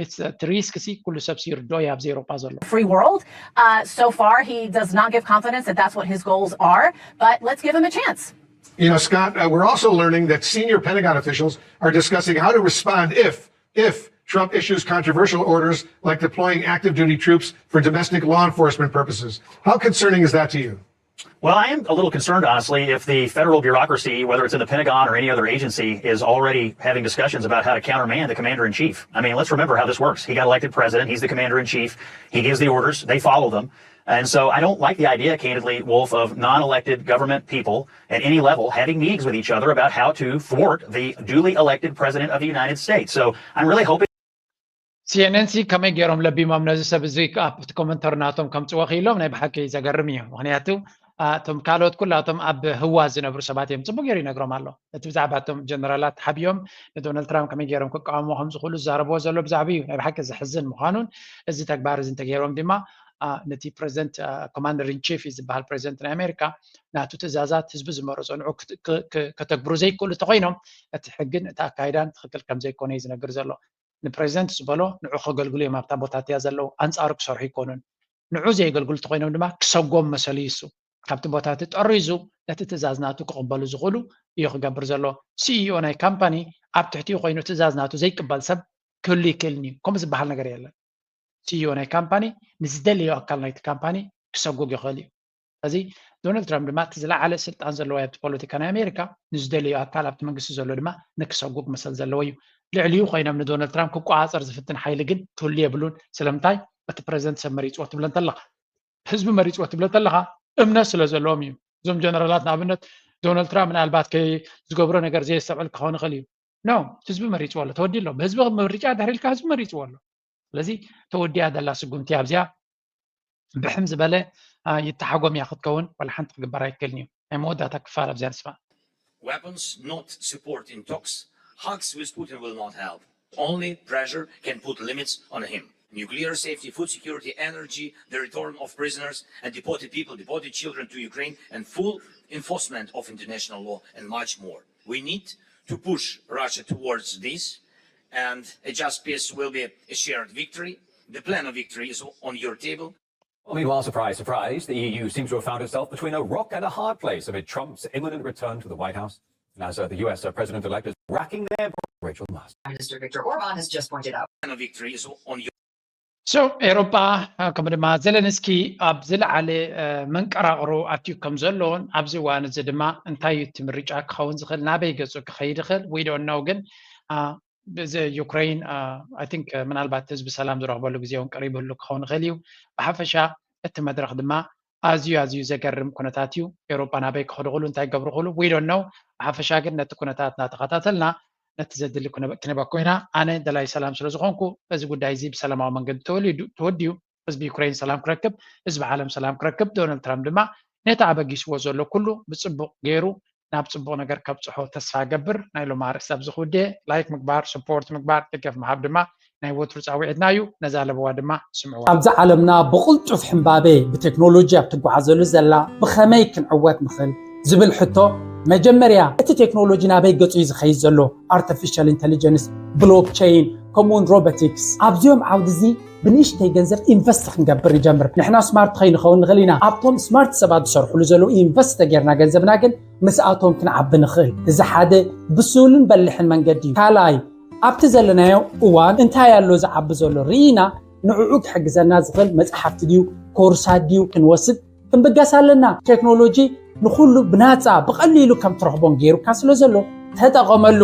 እቲ ሪስክ ሲ ኩሉ ሰብ ይርድኦ እዩ ኣብዚ ኤሮጳ ዘሎ free world. Uh, so far, he does not give confidence that that's what his goals are, but let's give him a chance. You know, Scott, uh, we're also learning that senior Pentagon officials are discussing how to respond if, if Trump issues controversial orders like deploying active duty troops for domestic law enforcement purposes. How concerning is that to you? Well, I am a little concerned, honestly, if the federal bureaucracy, whether it's in the Pentagon or any other agency, is already having discussions about how to countermand the commander in chief. I mean, let's remember how this works. He got elected president, he's the commander in chief, he gives the orders, they follow them. And so I don't like the idea, candidly, Wolf, of non elected government people at any level having meetings with each other about how to thwart the duly elected president of the United States. So I'm really hoping. ሲኤንኤን ሲ ከመይ ገይሮም ለቢሞም ነዚ ሰብ እዚ ኣብቲ ኮመንተሪ ናቶም ከምፅዎ ክኢሎም ናይ ብሓቂ ዘገርም እዩ ምክንያቱ እቶም ካልኦት ኩላቶም ኣብ ህዋ ዝነብሩ ሰባት እዮም ፅቡቅ ገይሩ ይነግሮም ኣሎ እቲ ብዛዕባ እቶም ጀነራላት ሓቢዮም ንዶናልድ ትራምፕ ከመይ ገይሮም ክቃወሞ ከም ዝኽእሉ ዝዛረብዎ ዘሎ ብዛዕባ እዩ ናይ ብሓቂ ዘሕዝን ምዃኑን እዚ ተግባር እዚ እንተገይሮም ድማ ነቲ ፕሬዚደንት ኮማንደር ኢን ቺፍ ዝበሃል ፕሬዚደንት ናይ ኣሜሪካ ናቱ ትእዛዛት ህዝቢ ዝመረፆ ንዑ ከተግብሩ ዘይክእሉ እንተኮይኖም እቲ ሕግን እቲ ኣካይዳን ትክክል ከም ዘይኮነ እዩ ዝነግር ዘሎ ንፕሬዚደንት ዝበሎ ንዑ ከገልግሉ እዮም ኣብታ ቦታ እቲያ ዘለዉ ኣንፃሩ ክሰርሑ ይኮኑን ንዑ ዘየገልግሉ እንተኮይኖም ድማ ክሰጎም መሰሉ ይሱ ካብቲ ቦታ እቲ ጠሪዙ ነቲ ትእዛዝ ናቱ ክቕበሉ ዝኽእሉ እዩ ክገብር ዘሎ ሲኢኦ ናይ ካምፓኒ ኣብ ትሕቲኡ ኮይኑ ትእዛዝ ናቱ ዘይቅበል ሰብ ክህሉ ይክእልን እዩ ከምኡ ዝበሃል ነገር የለን ሲኢኦ ናይ ካምፓኒ ንዝደለዮ ኣካል ናይቲ ካምፓኒ ክሰጉግ ይኽእል እዩ እዚ ዶናልድ ትራምፕ ድማ እቲ ዝለዓለ ስልጣን ዘለዎ ኣብቲ ፖለቲካ ናይ ኣሜሪካ ንዝደለዮ ኣካል ኣብቲ መንግስቲ ዘሎ ድማ ንክሰጉግ መሰል ዘለዎ እዩ ልዕሊኡ ኮይኖም ንዶናልድ ትራምፕ ክቆፃፀር ዝፍትን ሓይሊ ግን ክህሉ የብሉን ስለምንታይ እቲ ፕሬዚደንት ሰብ መሪፅዎ ትብለ እንተለካ ህዝቢ መሪፅዎ ትብለ ተለካ እምነት ስለ ዘለዎም እዩ። እዞም ጀነራላት ንኣብነት ዶናልድ ትራምፕ ምናልባት ዝገብሮ ነገር ዘየስተብዕል ክኸውን ይኽእል እዩ። ኖ፣ ህዝቢ መሪፅዎ ኣሎ፣ ተወዲኡ ኣሎ። ብህዝቢ ምርጫ ድሕሪ ኢልካ ህዝቢ መሪፅዎ ኣሎ። ስለዚ ተወዲኣ ዘላ ስጉምቲ ኣብዚኣ ብሕም ዝበለ ይተሓጎም እያ ክትከውን፣ ዋላ ሓንቲ ክግበር ኣይክእልን እዩ። ናይ መወዳእታ ክፋል ኣብዚኣ ንስማ። Weapons not support in talks. Hugs with Putin will not help. Only pressure can put limits on him. Nuclear safety, food security, energy, the return of prisoners and deported people, deported children to Ukraine, and full enforcement of international law, and much more. We need to push Russia towards this, and a just peace will be a shared victory. The plan of victory is on your table. Meanwhile, surprise, surprise, the E U seems to have found itself between a rock and a hard place amid Trump's imminent return to the White House. As uh, the U S uh, president-elect is racking their brain, Rachel Mast. Prime Minister Viktor Orban has just pointed out. And a victory is on your So ኤሮጳ ከምኡ ድማ ዘለንስኪ ኣብ ዝለዓለ መንቀራቕሮ ኣትዩ ከም ዘሎን ኣብዚ እዋን እዚ ድማ እንታይ እዩ እቲ ምርጫ ክኸውን ዝኽእል ናበይ ገጹ ክኸይድ ይኽእል we don't know ግን እዚ ዩክሬን I think ምናልባት ህዝቢ ሰላም ዝረኽበሉ ግዜ እውን ቀሪቡ ህሉ ክኸውን ይኽእል እዩ። ብሓፈሻ እቲ መድረኽ ድማ ኣዝዩ ኣዝዩ ዘገርም ኩነታት እዩ። ኤውሮጳ ናበይ ክኸዱ ክሉ እንታይ ገብሩ ክሉ we don't know። ብሓፈሻ ግን ነቲ ኩነታት እናተኸታተልና ነቲ ዘድሊ ክነበኩም ኢና። ኣነ ደላይ ሰላም ስለ ዝኾንኩ በዚ ጉዳይ እዚ ብሰላማዊ መንገዲ ተወዲኡ ህዝቢ ዩክሬን ሰላም ክረክብ፣ ህዝቢ ዓለም ሰላም ክረክብ፣ ዶናልድ ትራምፕ ድማ ነቲ ኣበጊስዎ ዘሎ ኩሉ ብፅቡቕ ገይሩ ናብ ፅቡቕ ነገር ከብፅሖ ተስፋ እገብር። ናይ ሎሚ ኣርእስቲ ኣብዚ ክውድእ። ላይክ ምግባር፣ ሰፖርት ምግባር፣ ደገፍ ምሃብ ድማ ናይ ወትሩ ፃውዒትና እዩ። ነዛ ለበዋ ድማ ስምዕዋ። ኣብዚ ዓለምና ብቕልጡፍ ሕምባቤ ብቴክኖሎጂ ኣብ ትጓዓዘሉ ዘላ ብኸመይ ክንዕወት ንኽእል ዝብል ሕቶ መጀመርያ እቲ ቴክኖሎጂ ናበይ ገጹ እዩ ዝኸይድ ዘሎ? ኣርቲፊሻል ኢንተሊጀንስ፣ ብሎክቸይን ከምኡውን ሮቦቲክስ ኣብዚኦም ዓውዲ እዚ ብንእሽተይ ገንዘብ ኢንቨስት ክንገብር ንጀምር። ንሕና ስማርት ከይንኸውን ንኽእል ኢና። ኣብቶም ስማርት ሰባት ዝሰርሕሉ ዘለዉ ኢንቨስት ተጌርና ገንዘብና ግን ምስኣቶም ክንዓቢ ንኽእል። እዚ ሓደ ብስሉን በሊሕን መንገዲ እዩ። ካልኣይ ኣብቲ ዘለናዮ እዋን እንታይ ኣሎ ዝዓቢ ዘሎ ርኢና ንዕኡ ክሕግዘና ዝኽእል መፅሓፍቲ ድዩ ኮርሳት ድዩ ክንወስድ ክንብገስ ኣለና። ቴክኖሎጂ ንኹሉ ብናፃ ብቐሊሉ ከም ትረኽቦን ገይሩካ ስለ ዘሎ ተጠቐመሉ።